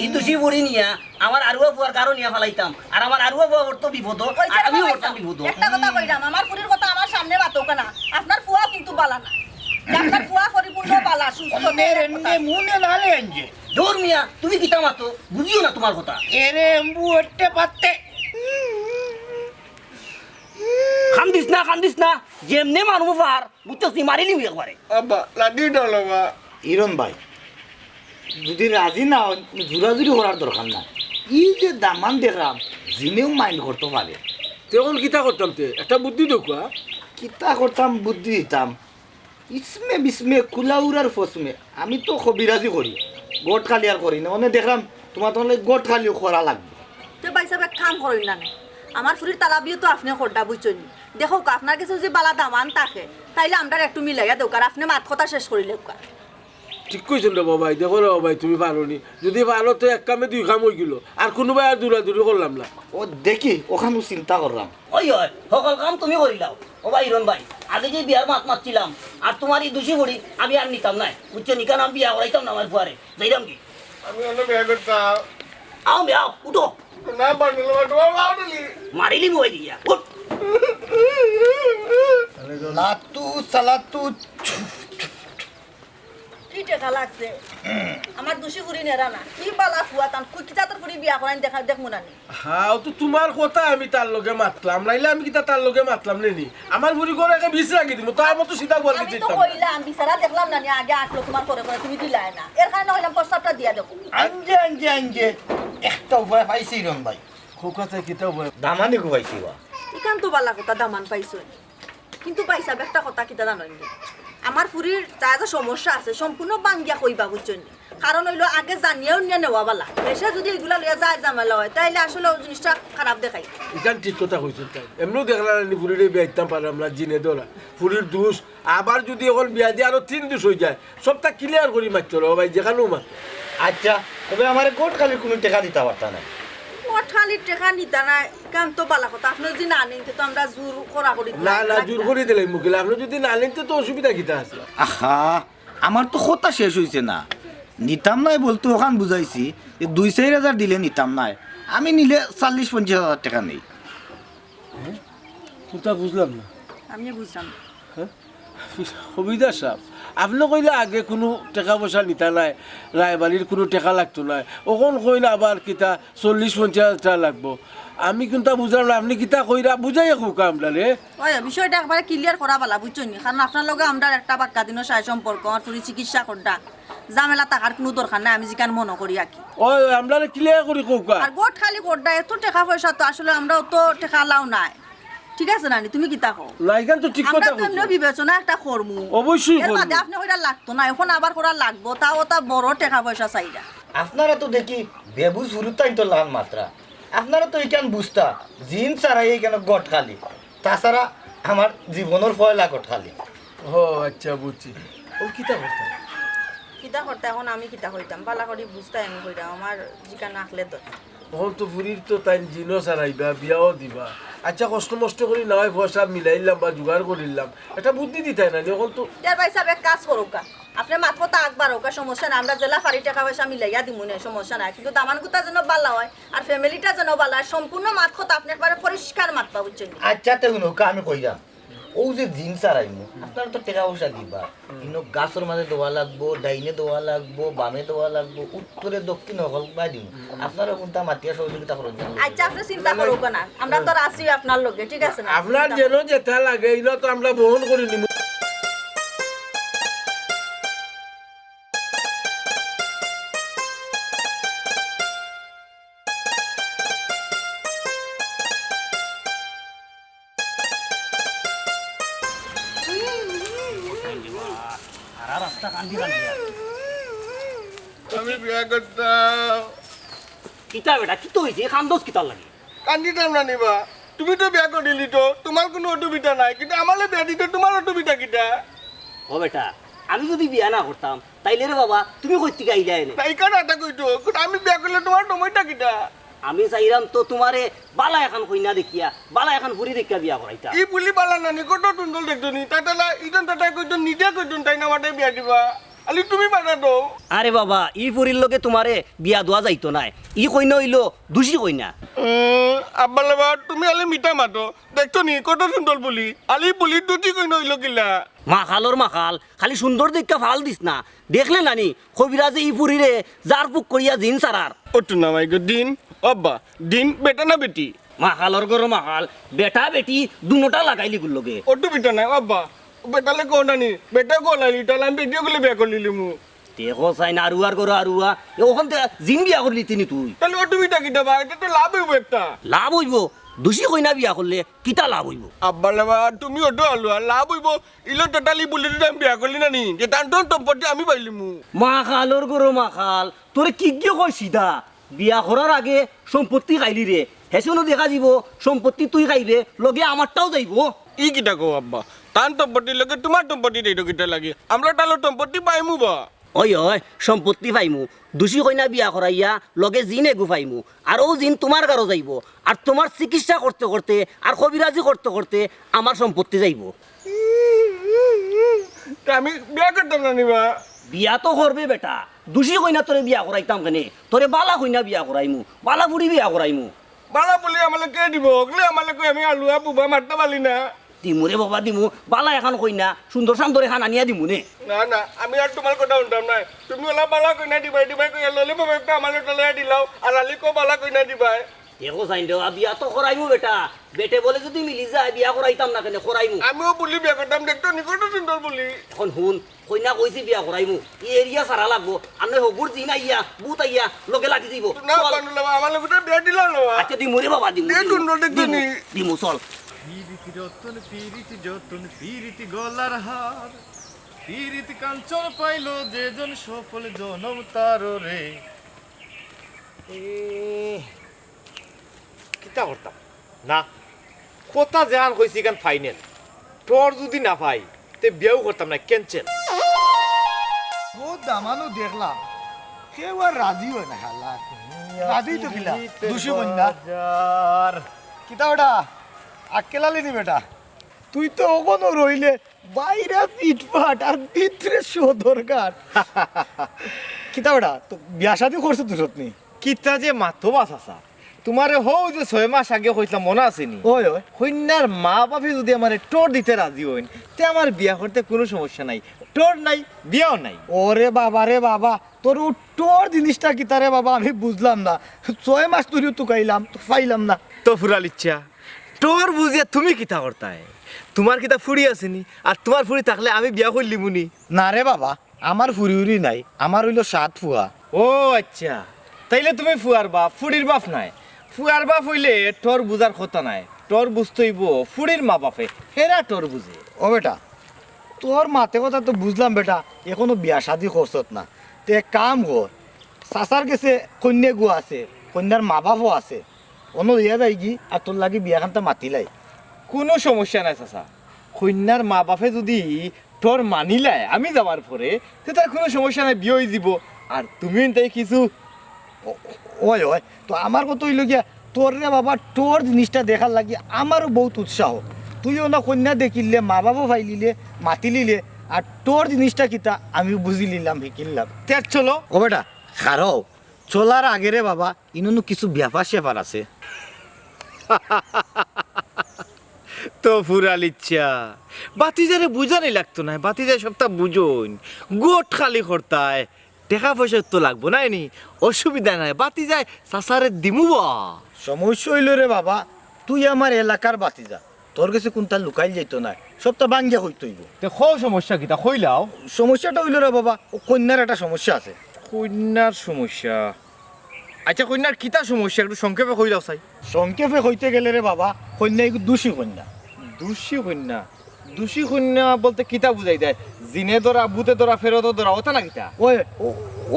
ই দুষি ফুরি নিয়া আমার আরুয়া ফুয়ার গারো নিয়া ফালাইতাম, আর আমার আরুয়া ফুয়া পড়তো বিপদো, আর আমিও পড়তাম বিপদো। একটা কথা কইরাম, আমার ফুরির কথা আমার সামনে মাতউক্কা না, আপনার ফুয়াও কিন্তু ভালা না। যে আপনার ফুয়া পরিপূর্ণ ভালা, সুস্থ। এরে, এমনে মুনে নালে আনছে। দূর মিয়া, তুমি কিতা মাতো? বুঝিও না তুমার কথা। এরে, এম্বু এট্টে পাত্তে। কান্দিস না, কান্দিস না, যেমনে মারমু ফার, বুঝছস নি, মারিলিমু একবারে। আব্বা, লাঠি ধরো মা। হিরন ভাই, যদি রাজি না অইন, জুরাজুরি করার দরকার নাই। ই যে দামান দেখরাম, জিনেও মাইন্ড করতো পারে। তে অখন কিতা করতাম তে? একটা বুদ্ধি দেউক্কা। কিতা করতাম, বুদ্ধি দিতাম। ইসমে বিসমে কুলাউরার ফসমে। আমি তো কবিরাজি করি, গট খালি আর করি না। অনে দেখরাম তুমার তো অনে গট খালিও করা লাগবো। তে ভাইসাব, এক কাম করইন না নে, আমার ফুরির তালাবিও তো আপনে কররা, বুঝছইন নি? দেখউক্কা, আপনার গেছে যদি বালা দামান থাকে, তাইলে আমরারে একটু মিলাইয়া দেউক্কা, আর আপনে মাত কথা শেষ করিলাউক্কা। ঠিক কইছইন রে বাবা, দেখো রে বাবা, তুমি পারো নি। যদি পারো তো এক কামে দুই কাম অইগেলো, আর কুনুবায় আর দৌড়াদৌড়ি করলাম না। ও দেখি, অখানউ চিন্তা কররাম। ওই, ওই, হকল কাম তুমি করিলাও। ও ভাই হিরণ ভাই, আগে যে বিয়ার মাত মাতছিলাম, আর তুমার ই দুষি ফুড়ি আমি আর নিতাম নায়, বুঝছো নি? কারণ আমি বিয়া করাইতাম না আমার ফুয়ারে। যাইরাম কি? আমি অন্য বিয়া করতাম। আও মি আও, উঠো। না পারলে তোমার, তোমার বাবা বলি। মারিলি মুই দিয়া। উঠ। লাতু সালাতু। কি টেকা লাগছে? আমার দুষি ফুড়ি নেরা না। কি বালা ফুয়া তান, কই কি জাতর ফুড়ি বিয়া করাইন দেখা, দেখমু না নি। হ্যাঁ, ও তো তুমার কথা আমি তার লগে মাতলাম, নাইলে আমি কিতা তার লগে মাতলাম নে নি? আমার ফুড়ি ঘরো একে বিষ রাখি দিমু, তার মতো সিধা ঘর আমি তো চিনতাম না। কইলাম, বিচারা দেখলাম না নি, আগে আটলো তুমার পরে পরে, তুমি দিলায় না। এর কারণে কইলাম প্রস্তাবটা দিয়া দেখো। আনজে, আনজে, আনজে। একটা উপায় পাইছি হিরণ ভাই। খোকা চাই কিতা উপায়? দামানি গো পাইছি বা। ইখান তো বালা কথা, দামান পাইছো। কিন্তু ভাইসাব, একটা কথা কিতা জানইন নি? আমার ফুড়ির যা যা সমস্যা আছে, সম্পূর্ণ ভাঙ্গিয়া কইবা, বুঝছইন নি? কারণ অইলো আগে জানিয়া উনিয়া নেওয়া বালা। বেশে যদি ইগুলা লইয়া যায় ঝামেলা অয়, তাইলে আসলে অউ জিনিসটা খারাপ দেখাই। ইখান ঠিক কথা কইছইন তাইন। এমনেউ দেখলা না নি ফুড়িরে বিয়া দিতাম পারলাম না, জিনে ধরা। ফুড়ির দুষ, আবার যদি অখন বিয়া দিয়া আরো তিন দুষ অইযায়, সবটা ক্লিয়ার করি মাততো রে ভাই, যেখানউ মাত। আচ্ছা, তবে আমারে গট খালির কুনু টেকা দিতা পারতা নায়? গট খালির টেকা নিতা নায়, ইখান তো বালা কথা। আপনে যদি না নেইন, তে তো আমরা জোর করা করি না, না, জোর করি দিলাইমু কিলা। আপনে যদি না নেইন, তে তো অসুবিধা কিতা আছে? আহা, আমার তো কথা শেষ অইছে না। নিতাম নায় বলতে অখান বুঝাইছি যে দুই চাইর হাজার দিলে নিতাম নায়, আমি নিলে চল্লিশ পঞ্চাশ হাজার টেকা নেই। কুনতা বুঝলাম না। আমিও বুঝলাম না। হ্যাঁ? কবিদার সাব, আপনে কইলা আগে কুনু টেকা পয়সা নিতা নায়, রায়বাড়ির কুনু টেকা লাগতো নায়, অখন কইন আবার কিতা চল্লিশ পঞ্চাশ হাজার টেকা লাগবো। আমি কুনতা বুঝলাম না, আপনে কিতা কইরা বুঝাইয়া কউক্কা আমরারে। ওই বিষয়টা একবারে ক্লিয়ার করা বালা, বুঝছইন নি? কারণ আপনার লগে আমরার একটা বাক্কা দিনর সাই সম্পর্ক, আমার ফুড়ি চিকিৎসা কররা, ঝামেলা থাকার কুনু দরকার নাই, আমি যেখান মনো করি আর কি। ওই, ওই, আমরারে ক্লিয়ার করি কউক্কা। আর গট খালি কররা, এত টেকা পয়সা তো আসলে আমরাও তো টেকা আলাও নায়। ঠিক আছে নানি, তুমি কিতা কও? না, ইখান তো ঠিক আমরা কথা তো এমনেও কইছো। বিবেচনা একটা করমু। অবশ্যই এর করমু। বাদে আপনে কইরা লাগতো না, অখন আবার করা লাগবো, তাও অতা বড় টেকা পয়সা চাইরা। আপনারা তো দেখি বেবুঝ ফুরুতাইন তো লান মাত্রা। আপনারা তো ইখান বুঝতা, জিন ছাড়াই ইখান গট খালি। তাছাড়া আমার জীবনর পয়লা গট খালি। ও আচ্ছা, বুঝছি। ও কিতা করতা? কিতা করতা, অখন আমি কিতা কইতাম? বালা করি বুঝতায় আমি কইরাম, আমার যেখান আখলে দর। অখন তো ফুরির তো তাইন জিনও ছাড়াইবা, বিয়াও দিবা। আচ্ছা, কষ্ট মষ্ট করি না অয় পয়সা মিলাইলাম বা জোগাড় করিলাম, একটা বুদ্ধি দিতায় না নি, অখন তো। ইয়ার ভাইসাব, এক কাজ করউক্কা, আপনে মাত কথা আগবাড়উক্কা, সমস্যা নাই, আমরা যেলা পারি টেকা পয়সা মিলাইয়া দিমু নে, সমস্যা নাই, কিন্তু দামান গুতা যেন বালা অয়, আর ফ্যামিলিটা যেন বালা অয়, সম্পূর্ণ মাত কথা আপনে একবারে পরিষ্কার মাতবা, বুঝছইন নি? আচ্ছা, তে হুনউক্কা, আমি কইরাম, অউ যে জিন ছাড়াইমু, আপনারা তো টেকা পয়সা দিবা। ইনো গাছর মাঝে দেওয়া লাগবো, ডাইনে দেওয়া লাগবো, বামে দেওয়া লাগবো, উত্তরে দক্ষিণে হকল বায় দিমু। আপনারা কুনতা মাতিয়া সহযোগিতা করইন। আচ্ছা, আপনে চিন্তা করউক্কা না, আমরা তো আছি আপনার লগে, ঠিক আছে না? আপনার যেন যেটা লাগে, ইনো তো আমরা বহন করি নিমু। সারা রাস্তা কান্দি কান্দি আর। আমি বিয়া করতাম। কিতা বেটা, কিতা অইছে? কান্দস কিতার লাগি? কান্দিতাম না নি বা। তুমি তো বিয়া করিলিতো, তুমার কুনু অসুবিধা নাই, কিন্তু আমারে বিয়া দিতে তুমার অসুবিধা কিতা? ও বেটা, আমি যুদি বিয়া না করতাম, তাইলে রে বাবা, তুমি কই থাকি আইলায় এনে? না, ইখান আতা কইতো, কিন্তু আমি বিয়া করলে তুমার সময়টা কিতা? আমি চাইরাম তো তুমারে বালা এখান কইনা দেখিয়া, বালা এখান ফুরি দেখিয়া বিয়া করাইতাম। ই ফুরি বালা নানি, কত সুন্দর দেখতো নি, তাতালা, ইজন তাতায় কইতো, নিজে কইতো, তাই না মাঠে বিয়া দিবা। আলি তুমি বাধা দেও। আরে বাবা, ই ফুরির লগে তুমারে বিয়া দেওয়া যাইতো নায়। ই কইনা অইলো দুষি কইনা। উম, আব্বা রে বা, তুমি আলি মিঠা মাতো। দেখছো নি, কত সুন্দর ফুরি। আলি ফুরি দুষি কইনা অইলো কিলা? মাখালর মাখাল, খালি সুন্দর দেখিয়া ফাল দিস না। দেখলে নানি, কবিরাজে ই ফুরিরে জার ফুক করিয়া জিন সারার। ও টুনা মাই গো, দিন, ও আব্বা, দিন, বেটা না বেটি? মাখালর ঘরো মাখাল, বেটা বেটি দুনোটা লাগাইল ইগুর লগে। ও টু বেটা নাই, ও আব্বা, বেটালে কও না নি, বেটা কও লাইলি, তাইলে আমি বেটি অকলে বিয়া করিলিমু। দেখো চাইন, আরুয়ার ঘরো আরুয়া। এ, অখন তে জিন বিয়া করলি তে নি তুই। তাইলে অটুবিধা কিতা বা? ইটা তো লাভ অইবো একটা। লাভ অইবো? দুষি কইনা বিয়া করলে কিতা লাভ অইবো? আব্বা রে বা, তুমি অটো আলুয়া, লাভ অইবো। ইলো totally বুলে দিতাম বিয়া করলি না নি? যে তান তো সম্পত্তি আমি পাইলিমু। মাখালর ঘরো মাখাল, তোরে কিগিয়ে কয় সিধা? বিয়া করার আগে সম্পত্তি খাইলি রে, হেছানো দেখা যিবো সম্পত্তি তুই খাইবে, লগে আমারটাও যাইবো। ই কিতা কও আব্বা? তান সম্পত্তির লগে তুমার সম্পত্তি দেইতো কিতা লাগি? আমরা তাইলে সম্পত্তি পাইমু বা? অয় অয়, সম্পত্তি পাইমু। দুষি কইনা বিয়া করাইয়া লগে জিন এগু পাইমু। আর অউ জিন তুমার ঘরো যাইবো। আর তুমার চিকিৎসা করতে করতে আর কবিরাজি করতে করতে আমার সম্পত্তি যাইবো। তে আমি বিয়া করতাম না নি বা? বিয়া তো করবে বেটা, দুষি কইনা তোরে বিয়া করাইতাম কেনে? তোরে বালা কইনা বিয়া করাইমু, বালা ফুড়ি বিয়া করাইমু। বালা ফুড়ি আমারে কে দিবো? অগলে আমারে কই আমি আলুয়া বুবা মারতাম পারলি না। দিমু রে বাবা দিমু, বালা এখান কইনা, সুন্দর সান্দর এখান আনিয়া দিমু নে। না না, আমি আর তুমার কথা হুনতাম নায়। তুমি অলা বালা কইনা দিবায় দিবায় কইয়া ললিপপ একটা আমারে তলাইয়া দিলাও, আর আলিকো বালা কইনা দিবায়। দেখো চাইন দেও, বিয়া তো করাইমু বেটা। বেটে বলে যুদি মিলি যায়, বিয়া করাইতাম না কেনে, করাইমু। আমিও ফুড়ি বিয়া করতাম, দেখতো নি কত সুন্দর ফুড়ি। অখন হুন, কইনা কইছি বিয়া করাইমু, ই এরিয়া সারা লাগবো। আমনে হগুর জিন আইয়া, ভূত আইয়া, লগে লাগি যিবো। না, চল। বানুল্লাহ, আমার লগে তো বিয়া দিলা না। আচ্ছা, দিমু রে বাবা, দিমু, দে দিমু, সুন্দর দেখতে দিমু, নি। দিমু, চল। পিরিতি রতন, পিরিতি যতন, পিরিতি গলার হার, পিরিতি কাঞ্চন পাইলো যে জন সফল জনম তার রে। এ, কিতা করতাম? না, কথা যেখান কইছি, ইখান final। টোর যুদি না পাই, তে বিয়াও করতাম না, cancel। বহুত দামানও দেখলাম, কেউ আর রাজি অয় না, হালা। রাজি তো কিলা, দুষি কইনা। বাজার। কিতা বেটা, আক্কেল আলি নি বেটা? তুই তো অখনো রইলে বাইরে ফিটফাট আর ভিতরে সদরঘাট। কিতা বেটা, তো বিয়া শাদি করছো তো সত্যি? কিতা যে মাতো বা চাচা, তুমারে হউ যে ছয় মাস আগে কইছলাম, মনো আছে নি? ওই, ওই। কইন্যার মা বাপে যুদি আমারে টোর দিতে রাজি অইন, তে আমার বিয়া করতে কুনু সমস্যা নাই। টোর নাই, বিয়াও নাই। ওরে বাবা রে বাবা, তোর অউ টোর জিনিসটা কিতা রে বাবা, আমি বুঝলাম না। ছয় মাস ধরিও তুকাইলাম, তো পাইলাম না। তো ফুরালিচ্ছা, টোর বুঝিয়া তুমি কিতা করতায়? তুমার কিতা ফুড়ি আছে নি? আর তুমার ফুড়ি থাকলে আমি বিয়া করলিমু নি। না রে বাবা, আমার ফুড়ি উড়ি নাই, আমার অইলো সাত ফুয়া। ও আইচ্ছা, তাইলে তুমি ফুয়ার বাপ, ফুড়ির বাপ নায়। ফুয়ার বাপ অইলে টোর বুঝার কথা নায়, টোর বুঝতে অইবো ফুড়ির মা বাপে, হেরা টোর বুঝে। ও বেটা, তোর মাতে কথা তো বুঝলাম বেটা, অখনো বিয়া শাদি করছত না, তে এক কাম কর, চাচার গেছে কইন্যাগু আছে, কইন্যার মা বাপও আছে, অনো লইয়া যাইগি আর তোর লাগি বিয়াখানতা মাতিলাই। কুনু সমস্যা নাই চাচা, কইন্যার মা বাপে যুদি টোর মানিলায় আমি যাওয়ার পরে, তে তার কুনু সমস্যা নাই, বিয়া অইযিবো। আর তুমি তাই কিছু ও-, ওই, ওই, তো আমার কথা অইলো গিয়া, তোর রে বাবা, টোর জিনিসটা দেখার লাগি আমারও বহুত উৎসাহ। তুইও না কইন্যা দেখিলে, মা বাপও পাইলিলে, মাতিলিলে, আর টোর জিনিসটা কিতা আমি বুঝিলিলাম, হিকিলিলাম। তে চলো। ও বেটা, খাড়াও, চলার আগে রে বাবা, ইনো নু কিছু ব্যাপার স্যাপার আছে। তো ফুরালিচ্ছা, বাতিজারে বুঝানি লাগতো নায়, বাতিজায় সবতা বুঝইন, গোট খালি করতায়, টেকা পয়সা তো লাগবো নায় নি, অসুবিধা নাই, বাতিজায় চাচারে দিমু বা। সমস্যা অইলো রে বাবা, তুই আমার এলাকার বাতিজা, তোর গেছে কুন্তা লুকাইল যাইতো নায়, সবতা ভাঙ্গিয়া কইতে অইবো। তে কও সমস্যা কিতা, কইলাও। সমস্যাটা অইলো রে বাবা, ও কইন্যার একটা সমস্যা আছে। কইন্যার সমস্যা? আইচ্ছা, কইন্যার কিতা সমস্যা একটু সংক্ষেপে কইলাও চাই। সংক্ষেপে কইতে গেলে রে বাবা, কইন্যা ইগু দুষী কইন্যা। দুষী কইন্যা? দুষী কইন্যা বলতে কিতা বুঝাইতায়? জিনে ধরা, ভূতে ধরা, ফেরেতে ধরা, অতা না কিতা? ওই, ও,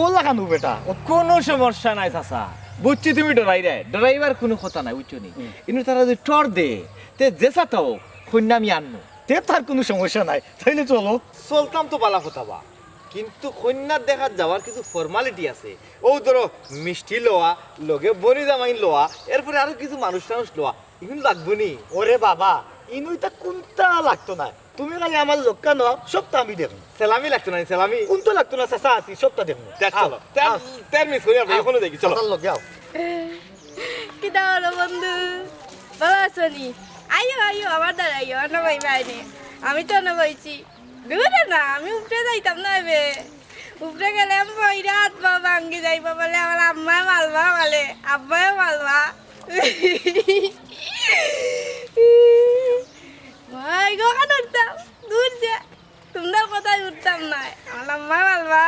অলাখান বেটা। কুনু সমস্যা নাই চাচা, বুঝছি তুমি ডরাইরায়, ডরাইবার কুনু কথা নাই, বুঝছো নি? হুম। ইনো তারা যদি টোর দে, তে যেসাতা অউক, কইন্যা আমি আনমু। তে তার কুনু সমস্যা নাই, তাইলে চলো। চলতাম তো বালা কথা বা, কিন্তু কইন্যার দেখাত যাওয়ার কিছু formality আছে। অউ ধরো, মিষ্টি লওয়া, লগে বইন জামাইন লওয়া, এরপরে আরো কিছু মানুষ টানুষ লওয়া, ইগুন লাগবো নি? ওরে বাবা, ইনো ইতা কুন্তা লাগতো নায়। তুমি খালি আমার লগে নেও, সবতা আমি দেখমু। সেলামি লাগতো নায়, সেলামি? কুন্তা লাগতো নায়, চাচা আছি, সবতা দেখমু। তে চলো। আও, তে, আও। তে আর miss করি না, আও, এখনো দেখি, চলো। চাচার লগে আও। কিতা অইলো বন্ধু? ভালা আছো নি? আইও, আইও, আমার দ্বারা আইও, অনো বইবায় আইনে। আমি তো অনো বইছি। দুরে না, আমি উপরে যাইতাম না এবে। উপরে গেলে আমি পইড়া আত পাও ভাঙ্গি যাইবো বলে, আমার আম্মায় মারবা বলে, আব্বায়ও মারবা। ভাই গো, কান উঠতাম, দূর যা। তুমরার কথায় উঠতাম নায়। আমার আম্মায় মারবা।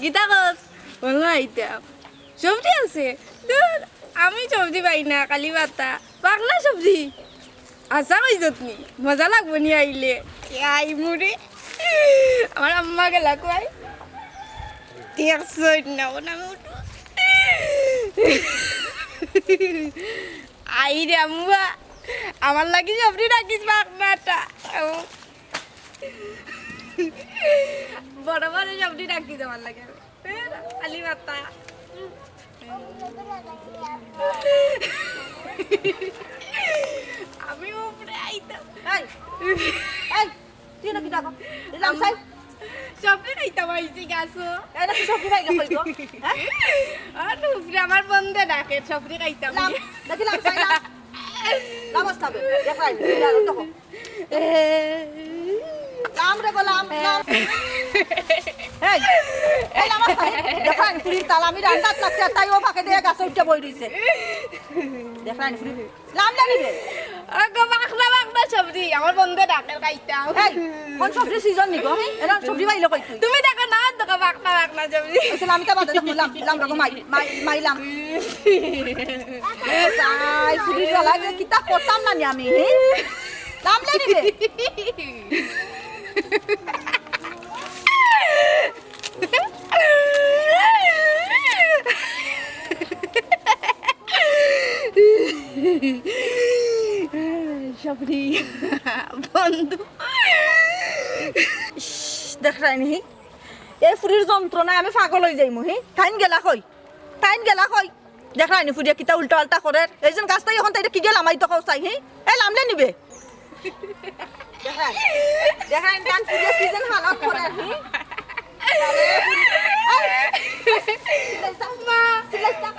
কিতা কস? বলনা আইতাম। সবজি আছে? ধুর, আমি সবজি পাই না, খালি পাতা। পাকনা সবজি। আশা কইছত নি? মজা লাগবো নি আইলে? এ আই মুড়ি। আমার আম্মা গেলা কই? দেখছই না, ও না উঠো। আই রে আম্মা, আমার লাগি সবজি রাখিস পাকনাটা। বড় বড় সবজি রাখিস আমার লাগি। খালি পাতা। আমি উপরে আইতাম। এই, এই, তুই না কিতা কর? এই লামসাই। সবজি খাইতাম আইছি গাছো। এই না কি সবজি খাইলে কই গো? হ্যাঁ? আর উপরে আমার বন্ধে ডাকে, সবজি খাইতাম। লাম, দেখি লামসাই লাম। লাম আসতে হবে। দেখ রাইন, তুই আর দেখো। লাম রে গো, লাম, লাম। এই, এই লাম আসতে। দেখ রাইন, ফুরির তাল আমি রান্দাত লাগছে, তাই ও ফাঁকে দিয়া গাছো উঠে বই রইছে। দেখ রাইন, ফুরি। লাম জানি রে। ওগো, পাকনা, পাকনা সবজি। আমার বন্ধে ডাকের খাইতাম। এই, কোন সবজি সিজন নি গো? এরা সবজি পাইলে কই তুই? তুমি দেখো না, দেখো পাকনা, পাকনা সবজি। আচ্ছা, লাম তো বাদে দেখো, লাম, লাম রাখো, মাই, মাই, মাই লাম। তাই, ফুরি জ্বালা যে কিতা করতাম না নি আমি, হে? লাম জানি রে। সবরি বন্ধু। ইশ, দেখরায়নি, এই ফুরির যন্ত্রণায় আমি পাগল অই যাইমু, হি? তাইন গেলা কই? তাইন গেলা কই? দেখরায়নি ফুরিয়ে কিতা উল্টা আল্টা করের। এই যেন গাছটাই অখন তাইরে কিগে লামাইতো কও চাই, হি? এ লামলে নিবে। দেখরায়নি, দেখরায়নি তান ফুরিয়ে কি যেন হালত করের, হি? আরে, আম্মা,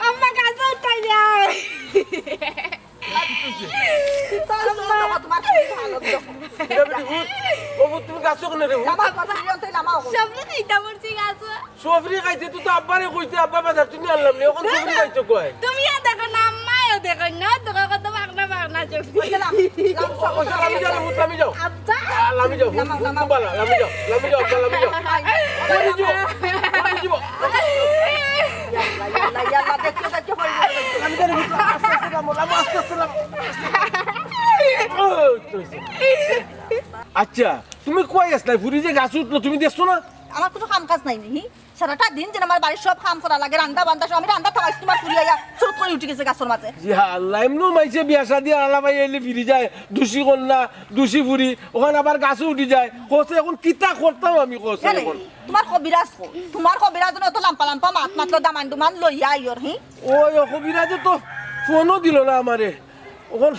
আম্মা, গাছ উঠাই যাও। এটা বেটি ভূত। ও ভূত, তুমি গাছো কেনে রে ভূত? সবরি খাইতা মরছি গাছো। সবরি খাইতে তুই তো আব্বারে কইতে, আব্বা বাজার তুমি আনলাম নি, অখন সবরি খাইতো কয়? তুমিও দেখো না, আম্মায়ও দেখো না, দেখো কত পাকনা পাকনা সবরি। ওই যে লাম, লাম, ওই যে লামি যাও রে ভূত, লামি যাও। আব্বা। আ, লামি যাও, ভূত, লামাও, ভূত লামাও। বালা, লামি যাও, লামি যাও, আব্বা, লামি যাও। আই, পড়ি যাও, পড়ি যাও। ইয়াল্লা, ইয়াল্লা, ইয়াল্লা, দেখো, দেখো, পড়ি যাও, দেখো। লামি যাও রে ভূত, আস্তে আস্তে লামো, লামো, আস্তে আস্তে লামো। ওই তো হইছে। আচ্ছা, তুমি কই আছলায়? ফুরি যে গাছ উঠলো, তুমি দেখছো না? আমার কুনু কাম কাজ নাই নি, হি? সারাটা দিন যেন আমার বাড়ির সব কাম করা লাগে, রান্দা বান্দা সব। আমি রান্দা থামাইছি, তুমার ফুরি আইয়া সুরুত করি উঠি গেছে গাছর মাঝে। ইয়া আল্লাহ, এমনেউ মাইনষে বিয়া শাদি আর আলাপ আইয়া আইলে ফিরি যায়, দুষি কন্যা, দুষি ফুরি, অখান আবার গাছো উঠি যায়। কছে অখন কিতা করতাম আমি, কছে আরে, অখন? তুমার কবিরাজ কই? তুমার কবিরাজ অত লাম্পা লাম্পা মাত মাতলো দামান দুমান লইয়া আইয়র, হি? ওই, ও কবিরাজে তো ফোনও দিলো না আমারে। অখন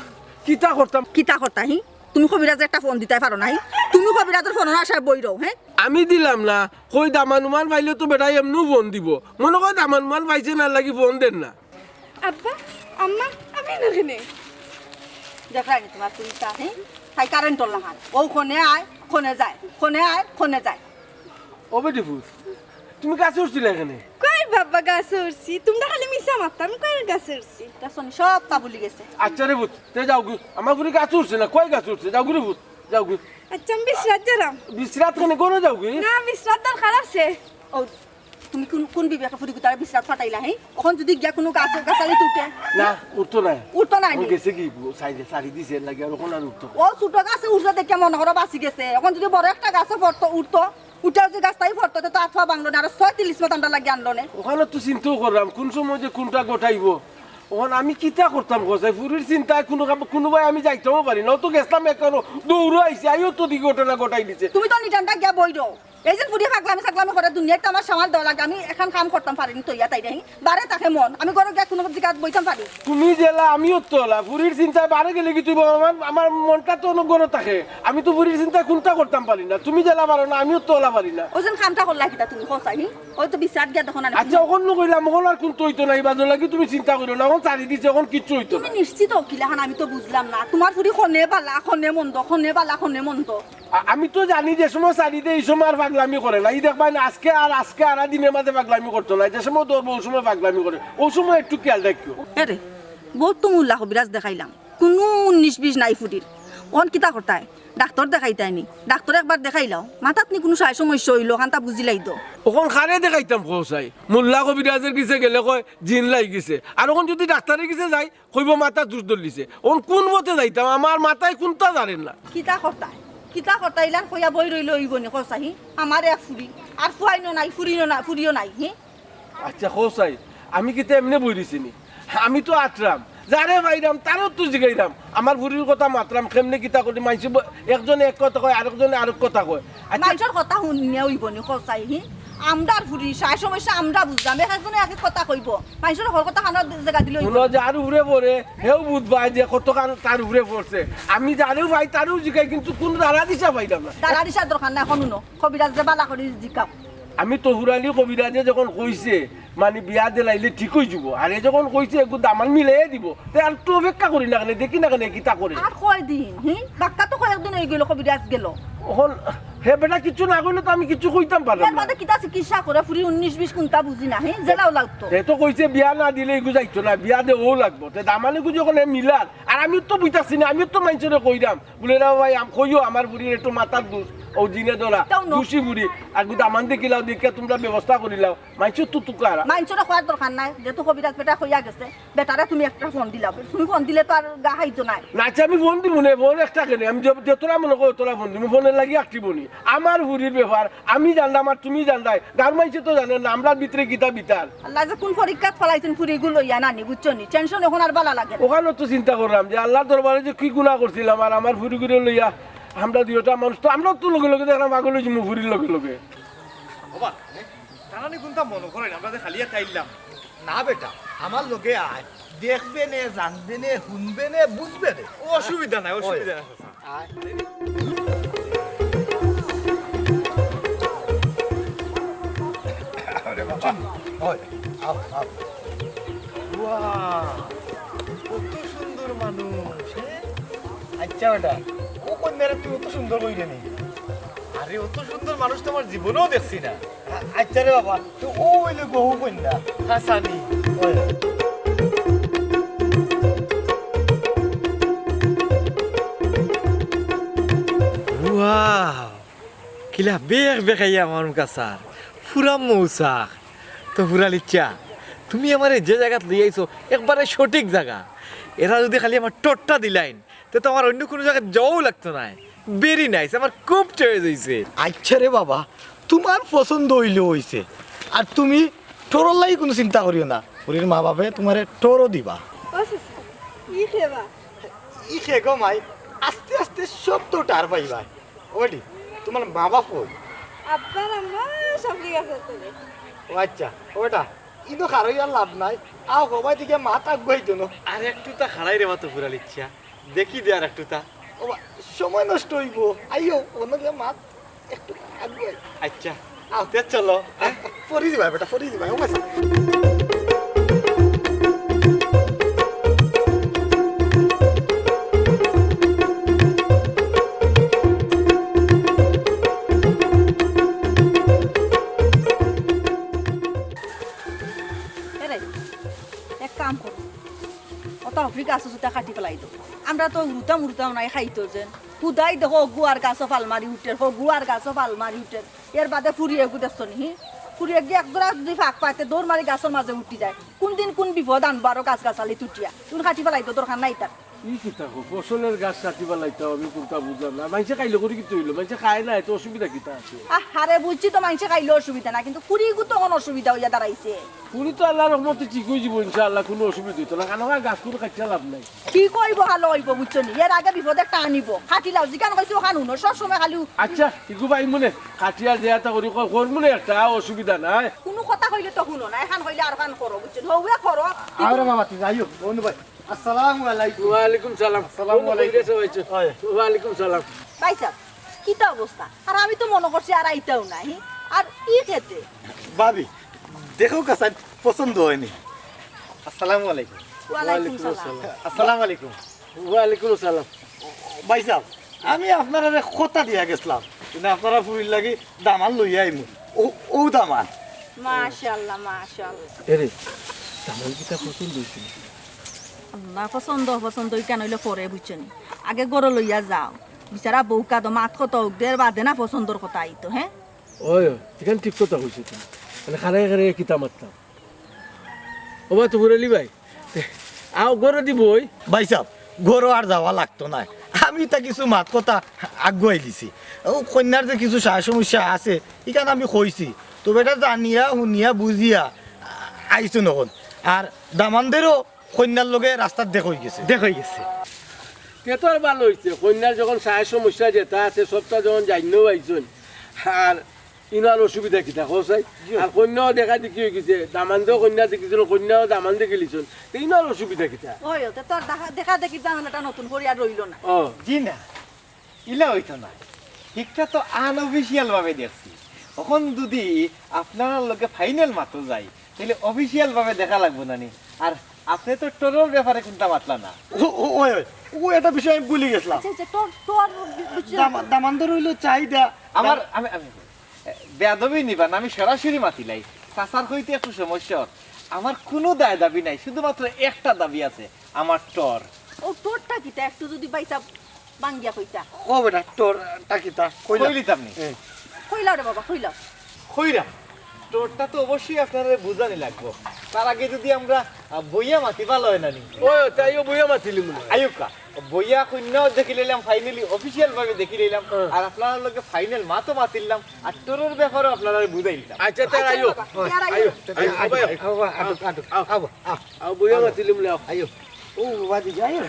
কিতা করতাম? কিতা করতা, হি? তুমি কবিরাজরে একটা ফোন দিতায় পারো না, হি? তুমি কবিরাজর ফোনর আশায় বই রও, হে? আমি দিলাম না, কই দামান উমান পাইলে তো বেটায় এমনেউ ফোন দিবো। মনো কয় দামান উমান পাইছে না লাগি ফোন দের না। আব্বা, আম্মা, আমি না কেনে? দেখরায়নি তুমার চিন্তা, হে? তাই কারেন্টর লাখান। ও কনে আয়, কনে যায়, কনে আয়, কনে যায়। ও বেটি ফুত, তুমি গাছো উঠছিলায় কেনে? কই বাবা গাছো উঠছি, তুমরা খালি মিছা মাততা, আমি কই গাছো উঠছি? দেখছো নি, সবতা ভুলি গেছে। আচ্ছা রে ফুত, তে যাওগি, আমার ফুরি গাছো উঠছে না, কই গাছো উঠছে, যাওগি রে ফুত, যাওগি। আচ্ছা, আমি বিছরাত যাইরাম। বিছরাত কেনে, ঘরো যাওগি? না, বিছরাত দরকার আছে। ও, তুমি কুন, কুন বিবেকে ফুরি গুতারে বিছরাত পাঠাইলা, হে? অখন যুদি গিয়া কুনু গাছ, গাছালিত উঠে? না, উঠতো নায়। উঠতো নায় নি? গেছে কি, সাইডে সারি দিছে, এর লাগি আর অখন আর উঠতো নায়। ও ছোট গাছে উঠছে দেখিয়া মনো করো বাচি গেছে। অখন যুদি বড় একটা গাছে পড়তো, উঠতো, উঠে যুদি গাছ থাকি পড়তো, তে তো আত পা ভাঙলো না, আরো ছয় তিরিশ মাত আমরা লাগি আনলো নে। অখানো তো চিন্তাও কররাম, কুন সময় যে কুনটা ঘটাইবো। অখন আমি কিতা করতাম কও চাই? ফুরির চিন্তায় কুনু কাম, কুনুবায় আমি যাইতামও পারি না। অউ তো গেছলাম একখানো, দৌড়ো আইছি, আইও তো দি ঘটনা ঘটাই দিছে। তুমি তো নিজানটা গিয়া বই রও। এই যে ফুরি পাগলামি ছাগলামি করে দুনিয়াত তো আমার সামাল দেওয়া লাগে। আমি একখান কাম করতাম পারি নি তো ইয়া তাইরে, হি? বারে থাকে মন। আমি ঘরো গিয়া কুনু জাগাত বইতাম পারি। তুমি যেলা আমিও তো অলা। ফুরির চিন্তায় বারে গেলে কি তুই বল? আমার, আমার মনটা তো অনো ঘরো থাকে। আমি তো ফুরির চিন্তায় কুনটা করতাম পারি না। তুমি যেলা পারো না, আমিও তো অলা পারি না। অউ যেন কামটা করলা কিতা তুমি, কও চাই, হি? অউ তো বিছরাত গিয়া তখন আনি আচ্ছা, অখন নু কইলাম, অখন আর কুনতা অইতো না, ইবাদর লাগি তুমি চিন্তা করিও না, অখন ছাড়ি দিছে, অখন কিচ্ছু অইতো না। তুমি নিশ্চিত অ কিলাখান, আমি তো বুঝলাম না। তুমার ফুরি কনে বালা, কনে মন্দ, কনে বালা, কনে মন্দ। আ-, আমি তো জানি যে সময় ছাড়ি দেয়, ই সময় আর পাগলামি করে না। ই দেখবায় না, আজকে আর, আজকে আর দিনর মাঝে পাগলামি করতো না। যে সময় ধরবো, অউ সময় পাগলামি করে। অউ সময় একটু খিয়াল রাখিও। আরে, বউত তো মুল্লা কবিরাজ দেখাইলাম, কুনু উনিশ বিশ নাই ফুরির। অখন কিতা করতায়? ডাক্তর দেখাইতায় নি? ডাক্তর একবার দেখাইলাও, মাথাত নি কুনু সায় সমস্যা অইলো, অখানতা বুঝিলাই তো। অখন কারে দেখাইতাম কও চাই? মোল্লা কবিরাজর গেছে গেলে কয় জিন লাগি গেছে, আর অখন যুদি ডাক্তরর গেছে যাই, কইবো মাথাত দুষ ধরলিছে। অখন কুন পথে যাইতাম? আমার মাথায় কুনতা জানে না। কিতা করতায়? কিতা করতায়? ইলান কইয়া বই রইলে অইবো নি কও চাই? আমার এক ফুরি, আর ফুয়াইনও নাই, ফুরিও না, ফুরিও নাই, হি? আচ্ছা, কও চাই, আমি কিতা এমনে বই রইছি নি? আমি তো আটরাম, যারে পাইরাম, তারেউ তো জিগাইরাম। আমার ফুরির কথা মাতরাম, কেমনে কিতা করি, মাইনষে ব-, একজনে এক কথা কয়, আরেকজনে আরেক কথা কয়। আচ্ছা, মাইনষর কথা হুনিয়া অইবো নি, কও চাই, হি? আমরার ফুরি, সায় সমস্যা আমরা বুঝরাম, এক একজনে এক এক কথা কইবো। মাইনষর হকল কথা কানো জাগা দিলে অইবো হুনো, নি? যার উপরে পড়ে, হেউ বুঝবায় যে কতখান তার উপরে পড়ছে। আমি যারেউ পাই, তারেউ জিগাই, কিন্তু কুনু দারা দিশা পাইরাম না। দারা দিশার দরকার নাই, অখন হুনো, কবিরাজরে বালা করি জিকাও। আমি তো হুরালি কবিরাজে যখন কইছে, মানে বিয়া দিলাইলে ঠিক অইযিবো। আর এ যখন কইছে এগু দামান মিলাইয়া দিবো, তে আর একটু অপেক্ষা করি না কেনে, দেখি না কেনে কিতা করে। আর কয়দিন, হি? বাক্কা তো কয়েকদিন অইগেলো, কবিরাজ গেলো। অখন হে বেটা কিচ্ছু না কইলে তো আমি কিচ্ছু কইতাম পারলাম এর না। বাদে কিতা চিকিৎসা করে, ফুরি উনিশ বিশ কুনতা বুঝি না, হি? যেলাও লাগতো। হে তো কইছে বিয়া না দিলে এগু যাইতো না, বিয়া দেওয়াউ লাগবো। তে দামানগু যখন হে মিলার, আর আমিউ তো বুঝতাছি না, আমিউ তো মাইনষরে কইরাম। বুলে, "রে ভাই, আম-, কইও আমার ফুরির একটু মাথার দুষ, অউ জিনে ধরা, তাও ন। দুষি ফুরি, আর গু দামান দেখিলাও, দেখিয়া তুমরা ব্যবস্থা করিলাও।" মাইনষর তো তুকার। মাইনষরে কওয়ার দরকার নাই, যেহেতু কবিরাজ বেটা কইয়া গেছে, বেটারে তুমি একটা ফোন দিলাও। তুমি ফোন দিলে তো আর গা হাইতো নায়। না, আচ্ছা, আমি ফোন দিমু নে, ফোন একটা কেনে? আমি যে-, যেতরা মনো কও, অতরা ফোন দিমু, ফোনর লাগি active নি। আমার ফুরির ব্যাপার আমি জানরাম আর তুমি জানরায়, গাউর মাইনষে তো জানে না, আমরার ভিতরে কিতা বিতার। আল্লায় যে কুন পরীক্ষাত ফালাইছইন ফুরিগু লইয়া নানি, বুঝছো নি? Tension অখন আর বালা লাগে না। অখানউ তো চিন্তা কররাম যে আল্লার দরবারে যে কি গুনা করছিলাম, আর আমার ফুরিগুরে লইয়া আমরা দুইওটা মানুষ তো, আমরাউ তো লগে লগে দেখরাম পাগল অইযিমু ফুরির লগে লগে। বাবা, তারা নি কুনতা মনো করইন, আমরা যে খালি আতে আইলাম। না বেটা, আমার লগে আয়, দেখবে নে, জানবে নে, হুনবে নে, বুঝবে নে। অসুবিধা নাই, অসুবিধা নাই, চাচা। আয়। আরে বাবা। অয়, আও, আও। ওয়াও, কত সুন্দর মানুষ, হে? আচ্ছা বেটা, অউ কইন্যারে তুই অত সুন্দর কইরে নি? আরে, অত সুন্দর মানুষ তো আমার জীবনেও দেখছি না। আ-, আচ্ছা রে বাবা, তো অউ অইলে গু হউ কইন্যা। হাসানি। অয়। ওয়াও! কিলা বেকবেকাইয়া আমার মুখা স্যার। ফুরা মৌসাক। তো ফুরালিচ্চা, তুমি আমারে যে জাগাত লইয়া আইছো, একবারে সঠিক জাগা। এরা যুদি খালি আমার ঠোঁটটা দিলাইন, তে তো আমার অইন্য কুনু জাগাত যাওয়াউ লাগতো নায়। Very nice, আমার খুব choice অইছে। আচ্ছা রে বাবা, তুমার পছন্দ অইলেউ অইছে। আর তুমি ঠোরর লাগি কুনু চিন্তা করিও না, ফুরির মা-বাফে তুমারে ঠোরও দিবা। ও চাচা, ই কে বা? ই কে গো মাই, আস্তে আস্তে সব তো টের পাইবায়। ও বেটি, তুমার মা-বাফ কই? আব্বা আর আম্মা সব ঠিক আছে তো। ও আচ্ছা, ও বেটা, ইনো খাড়াইয়া লাভ নাই, আও হবায় দিকে মাত আগুয়াই দেনো। আর একটুতা খাড়াই রে বা তো ফুরালিচ্চা। দেখি দে আর একটুতা। ও বা, সময় নষ্ট অইবো। আইও, অনো গিয়া মাত একটু আগুয়াই। আচ্ছা, আও। তে চলো। পরি দিবায় বেটা, পরি দিবায়, ও মাসি। এরে, এক কাম করো, অতা হকল গাছ উতা কাটি ফালাই দেও। আমরা তো উড়ুতাম উড়ুতাম নাই খাইতো যেন। হুদাই দেখো, হগু আর গাছো ফাল মারি উঠের, হগু আর গাছো ফাল মারি উঠের। এর বাদে ফুরি এগু দেখছো নি, হি? ফুরি এগু এক জোড়া যুদি ফাক পায়, তে দৌড় মারি গাছর মাজে উঠি যায়। কুনদিন কুন বিপদ আনবো আরো গাছ গাছালি তুটিয়া। তুমি কাটি ফালাই দেও, দরকার নাই তার। ই কিতা কও, ফসলর গাছ কাটি ফালাইতাম, আমি কুনতা বুঝলাম না। মাইনষে খাইলে করি কিতা অইলো? মাইনষে খায় না, এতে অসুবিধা কিতা আছে? আহারে, বুঝছি তো মাইনষে খাইলে অসুবিধা না, কিন্তু ফুরিগু তো অখন অসুবিধা অইয়া দাঁড়াইছে। ফুরি তো আল্লার রহমতে ঠিক অইযিবো ইনশাআল্লাহ, কুনু অসুবিধা অইতো না। কারণ গাছ কুনু কাটিয়া লাভ নাই। ঠিক অইবো, ভালা অইবো, বুঝছো নি? এর আগে বিপদ একটা আনিবো। কাটিলাও, যেখান কইছি অখান হুনো, সব সময় খালি উ- আচ্ছা, ইগু ভাই মনে কাটিয়া যে এতা করি ক-, করমু নে একটা, অসুবিধা নাই। কুনু কথা কইলে তো হুনো না, এখান কইলে আরখান করো, বুঝছো নি? হউয়া করো। আরে বাবা, তুই যাইও, বন্ধু ভাই। আসসালামু আলাইকুম। ওয়ালাইকুম সালাম। আসসালামু বন্ধু, আলাইকুম। কই গেছো ভাইছো? ওই। ওয়ালাইকুম সালাম। ভাইসাব, কিতা অবস্থা? আর আমি তো মনো করছি আর আইতাউ নায়, হি? আর ই খেতে? ভাবি, দেখো কাছাইন পছন্দ অয়নি। আসসালামু আলাইকুম। ওয়ালাইকুম সালাম। আসসালামু আলাইকুম। ওয়ালাইকুম সালাম। ভাইসাব, আমি আপনারারে কথা দিয়া গেছলাম, কিন্তু আপনারা ফুরির লাগি দামান লইয়া আইমু। অউ, অউ দামান। মাশাআল্লাহ, মাশাআল্লাহ। এরে, দামান কিতা পছন্দ অইছে নি? আল্লাহ, পছন্দ অপছন্দ ইখান অইলে পরে, বুঝছো নি? আগে ঘরো লইয়া যাও। বিচারা বউকা তো মাত কথা হোক, দের বাদে না পছন্দর কথা আইতো, হ্যাঁ? ওই, ওই, ইখান ঠিক কথা কইছো তুমি। মানে, খাড়াই খাড়াই কিতা মাততাম। ওবা তো ফুরালি ভাই, তে, আও, ঘরো দিবই। ভাইসাব, ঘরো আর যাওয়া লাগতো নায়। আমি তা কিছু মাত কথা আগুয়াই দিছি। ও কইন্যার যে কিছু সা-, সমস্যা আছে, ইখান আমি কইছি। তো বেটা জানিয়া, হুনিয়া, বুঝিয়া আইছইন অখন। আর দামান্দেরও কইন্যার লগে রাস্তাত দেখা অইগেছে। দেখা অইগেছে। তে তো আর ভালা অইছে। কইন্যার যখন সা-, সমস্যা যেতা আছে, সবটা যখন জানিয়াও আইছইন, আর ইনো আর অসুবিধা কিতা, কও চাই? জি। আর কইন্যাও দেখা দেখি অইগেছে, দামান্দেও কইন্যা দেখিছইন, কইন্যাও দামান দেখিলিছইন, তে ইনো আর অসুবিধা কিতা? ওই, ওতে তো আর দেখা, দেখা দেখি ঝামেলাটা নতুন করি আর রইলো না। ও। জি না, ইলা অইতো না। হিকটা তো unofficial ভাবে দেখছি। অখন যুদি আপনারার লগে final মাতো যাই, তাইলে official ভাবে দেখা লাগবো না নি? আর আপনে তো টরর ব্যাপারে কুন্তা মাতলা না। ও, ও, ওই, ওই, ও একটা বিষয় আমি ভুলি গেছলাম। আচ্ছা, আচ্ছা, টর, টর বি-, বুঝছি। দামা-, দামান্দর অইলো চাহিদা। আমার, আমি, আমি, বেয়াদবি নিবা না, আমি সরাসরি মাতিলাই। চাচার কইতে একটু সমস্যা অর। আমার কুনু দায় দাবি নাই, শুধুমাত্র একটা দাবি আছে, আমার টর। ও, টরটা কিতা? একটু যুদি ভাইসাব ভাঙ্গিয়া কইতা। ও বেটা, টরটা কিতা? কইলা। কইলিতাম নি? এ। কইলাও রে বাবা, কইলাও। কইরা। টরটা তো অবশ্যই আপনারারে বুঝানি লাগবো। তার আগে যুদি আমরা, আ, বইয়া মাতি ভালা অয় না নি? ও, তাইও বইয়া মাতিলিমু না। আউক্কা। বইয়া কইন্যাও দেখিলাইলাম, finally official ভাবে দেখিলাইলাম। হ্যাঁ। আর আপনারার লগে final মাতো মাতিলাম, আর টরর ব্যাপারেও আপনারারে বুঝাইলাম। আচ্ছা, তে আচ্ছা, আইও। বাবা, ইয়ার আইও। আইও, আইও, আইও, আইও। আইও, আইও, আইও, আইও, আইও, আইও। আও, বইয়া মাতিলিমু না। আইও। ও, বাবা, দিদি, আইও।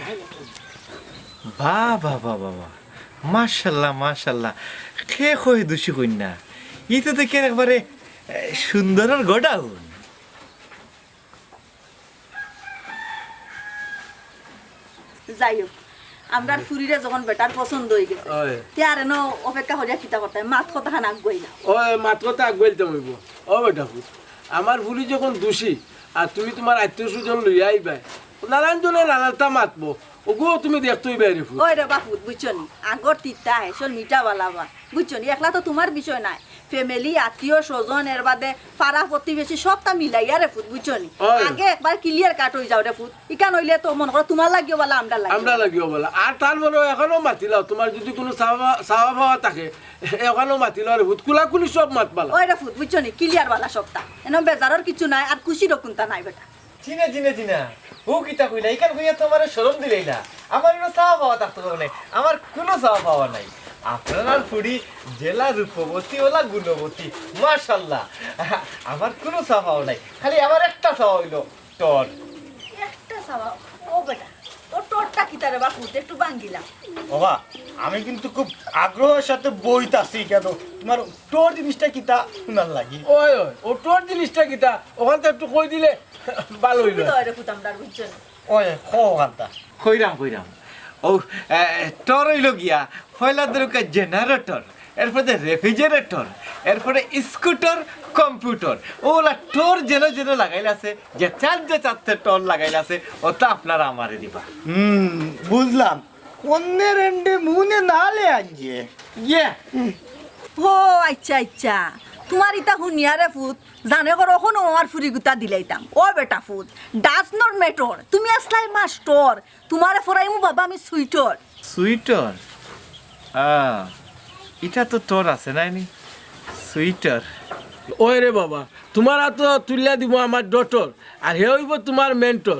বাহ, বাহ, বাহ, বাহ, বাহ। মাশাআল্লাহ, মাশাআল্লাহ। কে কয় দুষি কইন্যা? ই তো দেখি একবারে, এ, সুন্দরর গোডাউন। যাই হোক, আমরার ফুরিরে যখন বেটার পছন্দ অইগেছে, ওই। তে আর এনো অপেক্ষা করিয়া কিতা করতায়? মাত কথাখান আগুয়াইলা। ওই, মাত কথা আগুয়াইতাম অইবো। ও বেটা ফুত, আমার ফুরি যখন দুষি, আর তুমি তুমার আত্মীয় স্বজন লইয়া আইবায়, নানান জনে নানানতা মাতবো, ওগু তুমি দেখতে অইবায় রে ফুত। ওই রে বা ফুত, বুঝছো নি? আগর তিতা হেসর মিঠা বালা বা, বুঝছো নি? একলা তো তুমার বিষয় নায়, family, আত্মীয় স্বজন, এর বাদে পাড়া প্রতিবেশী সবতা মিলাইয়া রে ফুত, বুঝছো নি? ওই। আগে একবার clear cut অই যাও রে ফুত। ইখান অইলে তো মনো করো তুমার লাগিও বালা, আমরার লাগিও আমরার বালা। লাগিও বালা। আর তার মানে এখনো মাতিলাও, তুমার যুদি কুনু চাওয়া, চাওয়া পাওয়া থাকে, এখনো মাতিলাও রে ফুত। কুলাকুলি সব মাত বালা। ওই রে ফুত, বুঝছো নি? Clear বালা সবতা। এনো বেজারর কিচ্ছু নাই, আর খুশিরও কুন্তা নাই বেটা। জি না, জি না, জি না। ও কিতা কইলা? ইখান কইয়া তো আমারে শরম দিলাইলা। আমার ইনো চাওয়া পাওয়া থাকতো কেনে? আমার কুনু চাওয়া পাওয়া নাই। আপনারার ফুরি যেলা রূপবতী, ওলা গুণবতী। মাশাআল্লাহ। আমার কুনু চাওয়া পাওয়া নাই। খালি আমার একটা চাওয়া অইলো, টর। একটা চাওয়া? ও বেটা, ও টরটা কিতা রে বা ফুত? একটু ভাঙ্গিলা। ওবা, আমি কিন্তু খুব আগ্রহের সাথে বইতাছি কেন, তুমার টর জিনিসটা কিতা হুনার লাগি। ওই, ওই, ও টর জিনিসটা কিতা? অখানতা একটু কই দিলে ভালা অইলো। সুবিধা অয় রে ফুত আমরার, বুঝছো নি? ওই, কও অখানতা। কইরাম, কইরাম। ও, এ, টর অইলো গিয়া, পয়লা দরকার generator, এরপরে refrigerator, এরপরে scooter, computer। ওলা টর যেন যেন লাগাইল আছে, যে চার যে চারটে টর লাগাইল আছে, ওতা আপনারা আমারে দিবা। হুম, বুঝলাম। অন্যের এন্ডে মুনে নালে আনজে। ইয়ে। ও আচ্ছা, আচ্ছা। তুমার ইতা হুনিয়া রে ফুত, জানে করো অখনো আমার ফুরিগুতা দিলাইতাম। ও বেটা ফুত, does not matter। তুমি আছলায় মাস্টর, তুমারে ফরাইমু বাবা আমি সুইটর। সুইটর? আ, ইটা তো টর আছে নায়নি? সুইটর। ওই রে বাবা, তুমার আতো তুলিয়া দিমু আমার ডটর, আর হে অইবো তুমার মেন্টর।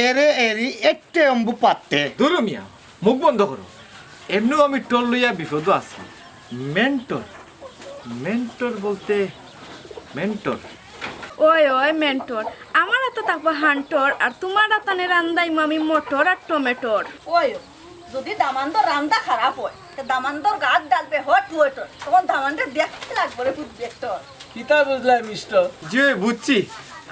এরে এরি এট্টে অম্বু পাত্তে। দুরু মিয়া, মুখ বন্ধ করো। এমনেও আমি টর লইয়া বিপদো আছি। মেন্টর, মেন্টর বলতে মেন্টর। ওই, ওই, মেন্টর। আমার আতো থাকবো হান্টর, আর তুমার আতানে রান্দাইমু আমি মটর আর টমেটোর। ওই, যুদি দামান্দর রান্দা খারাপ অয়, তে দামান্দর গাত ডালবে hot water, তখন দামান্দরে দেখতে লাগবো রে ফুত বেটর। কিতা বুঝলায়, মিস্টার? জি, বুঝছি।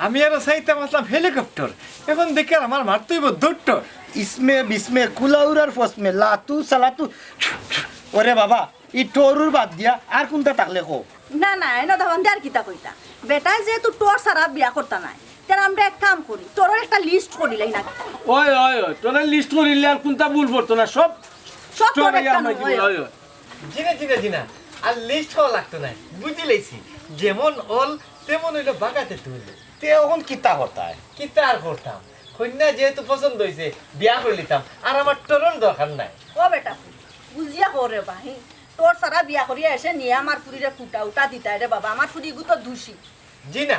আমি আরো চাইতাম আছলাম helicopter, এখন দেখি আর আমার মারতে অইবো দুট্টর। ইসমে বিসমে কুলাউরার ফসমে লাতু সালাতু। ওরে বাবা, ই টরুর বাদ দিয়া আর কুনতা থাকলে কও। না, না, এনো দামান্দে আর কিতা কইতা? বেটায় যেহেতু টর ছাড়া বিয়া করতা নায়, তে আমরা এক কাম করি, টরর একটা list করিলাই না। ওই, ওই, ওই, টরর list করিলে আর কুনতা ভুল পড়তো না, সব সব টর টর ইয়া একটা মাঝে নয়। ওই, ওই। জি না, জি না, জি না, আর list করা লাগতো নায়, বুঝিলাইছি, যেমন অল তেমন অইলো বাগাতে তুল। তে অখন কিতা করতায়? কিতা আর করতাম, কইন্যা যেহেতু পছন্দ অইছে, বিয়া করিলিতাম, আর আমার টরর দরকার নাই। ও বেটা, বুঝিয়া ওরে বা, হি, তোর সারা বিয়া করিয়া এসে নিয়া আমার ফুরিরে কুটা উটা দিতায় রে বাবা, আমার ফুরি ইগু তো দুষী। জি না,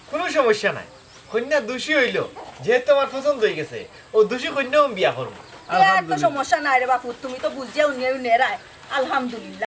কুনু সমস্যা নাই। কইন্যা দুষী অইলো, যেহেতু আমার পছন্দ অইগেছে, অউ দুষী কইন্যাউ আমি বিয়া করমু। এ আর তো আলহামদুলিল্লাহ। সমস্যা নাই রে বাপু, তুমি তো বুঝিয়া উনিয়া নেরায়। আলহামদুলিল্লাহ।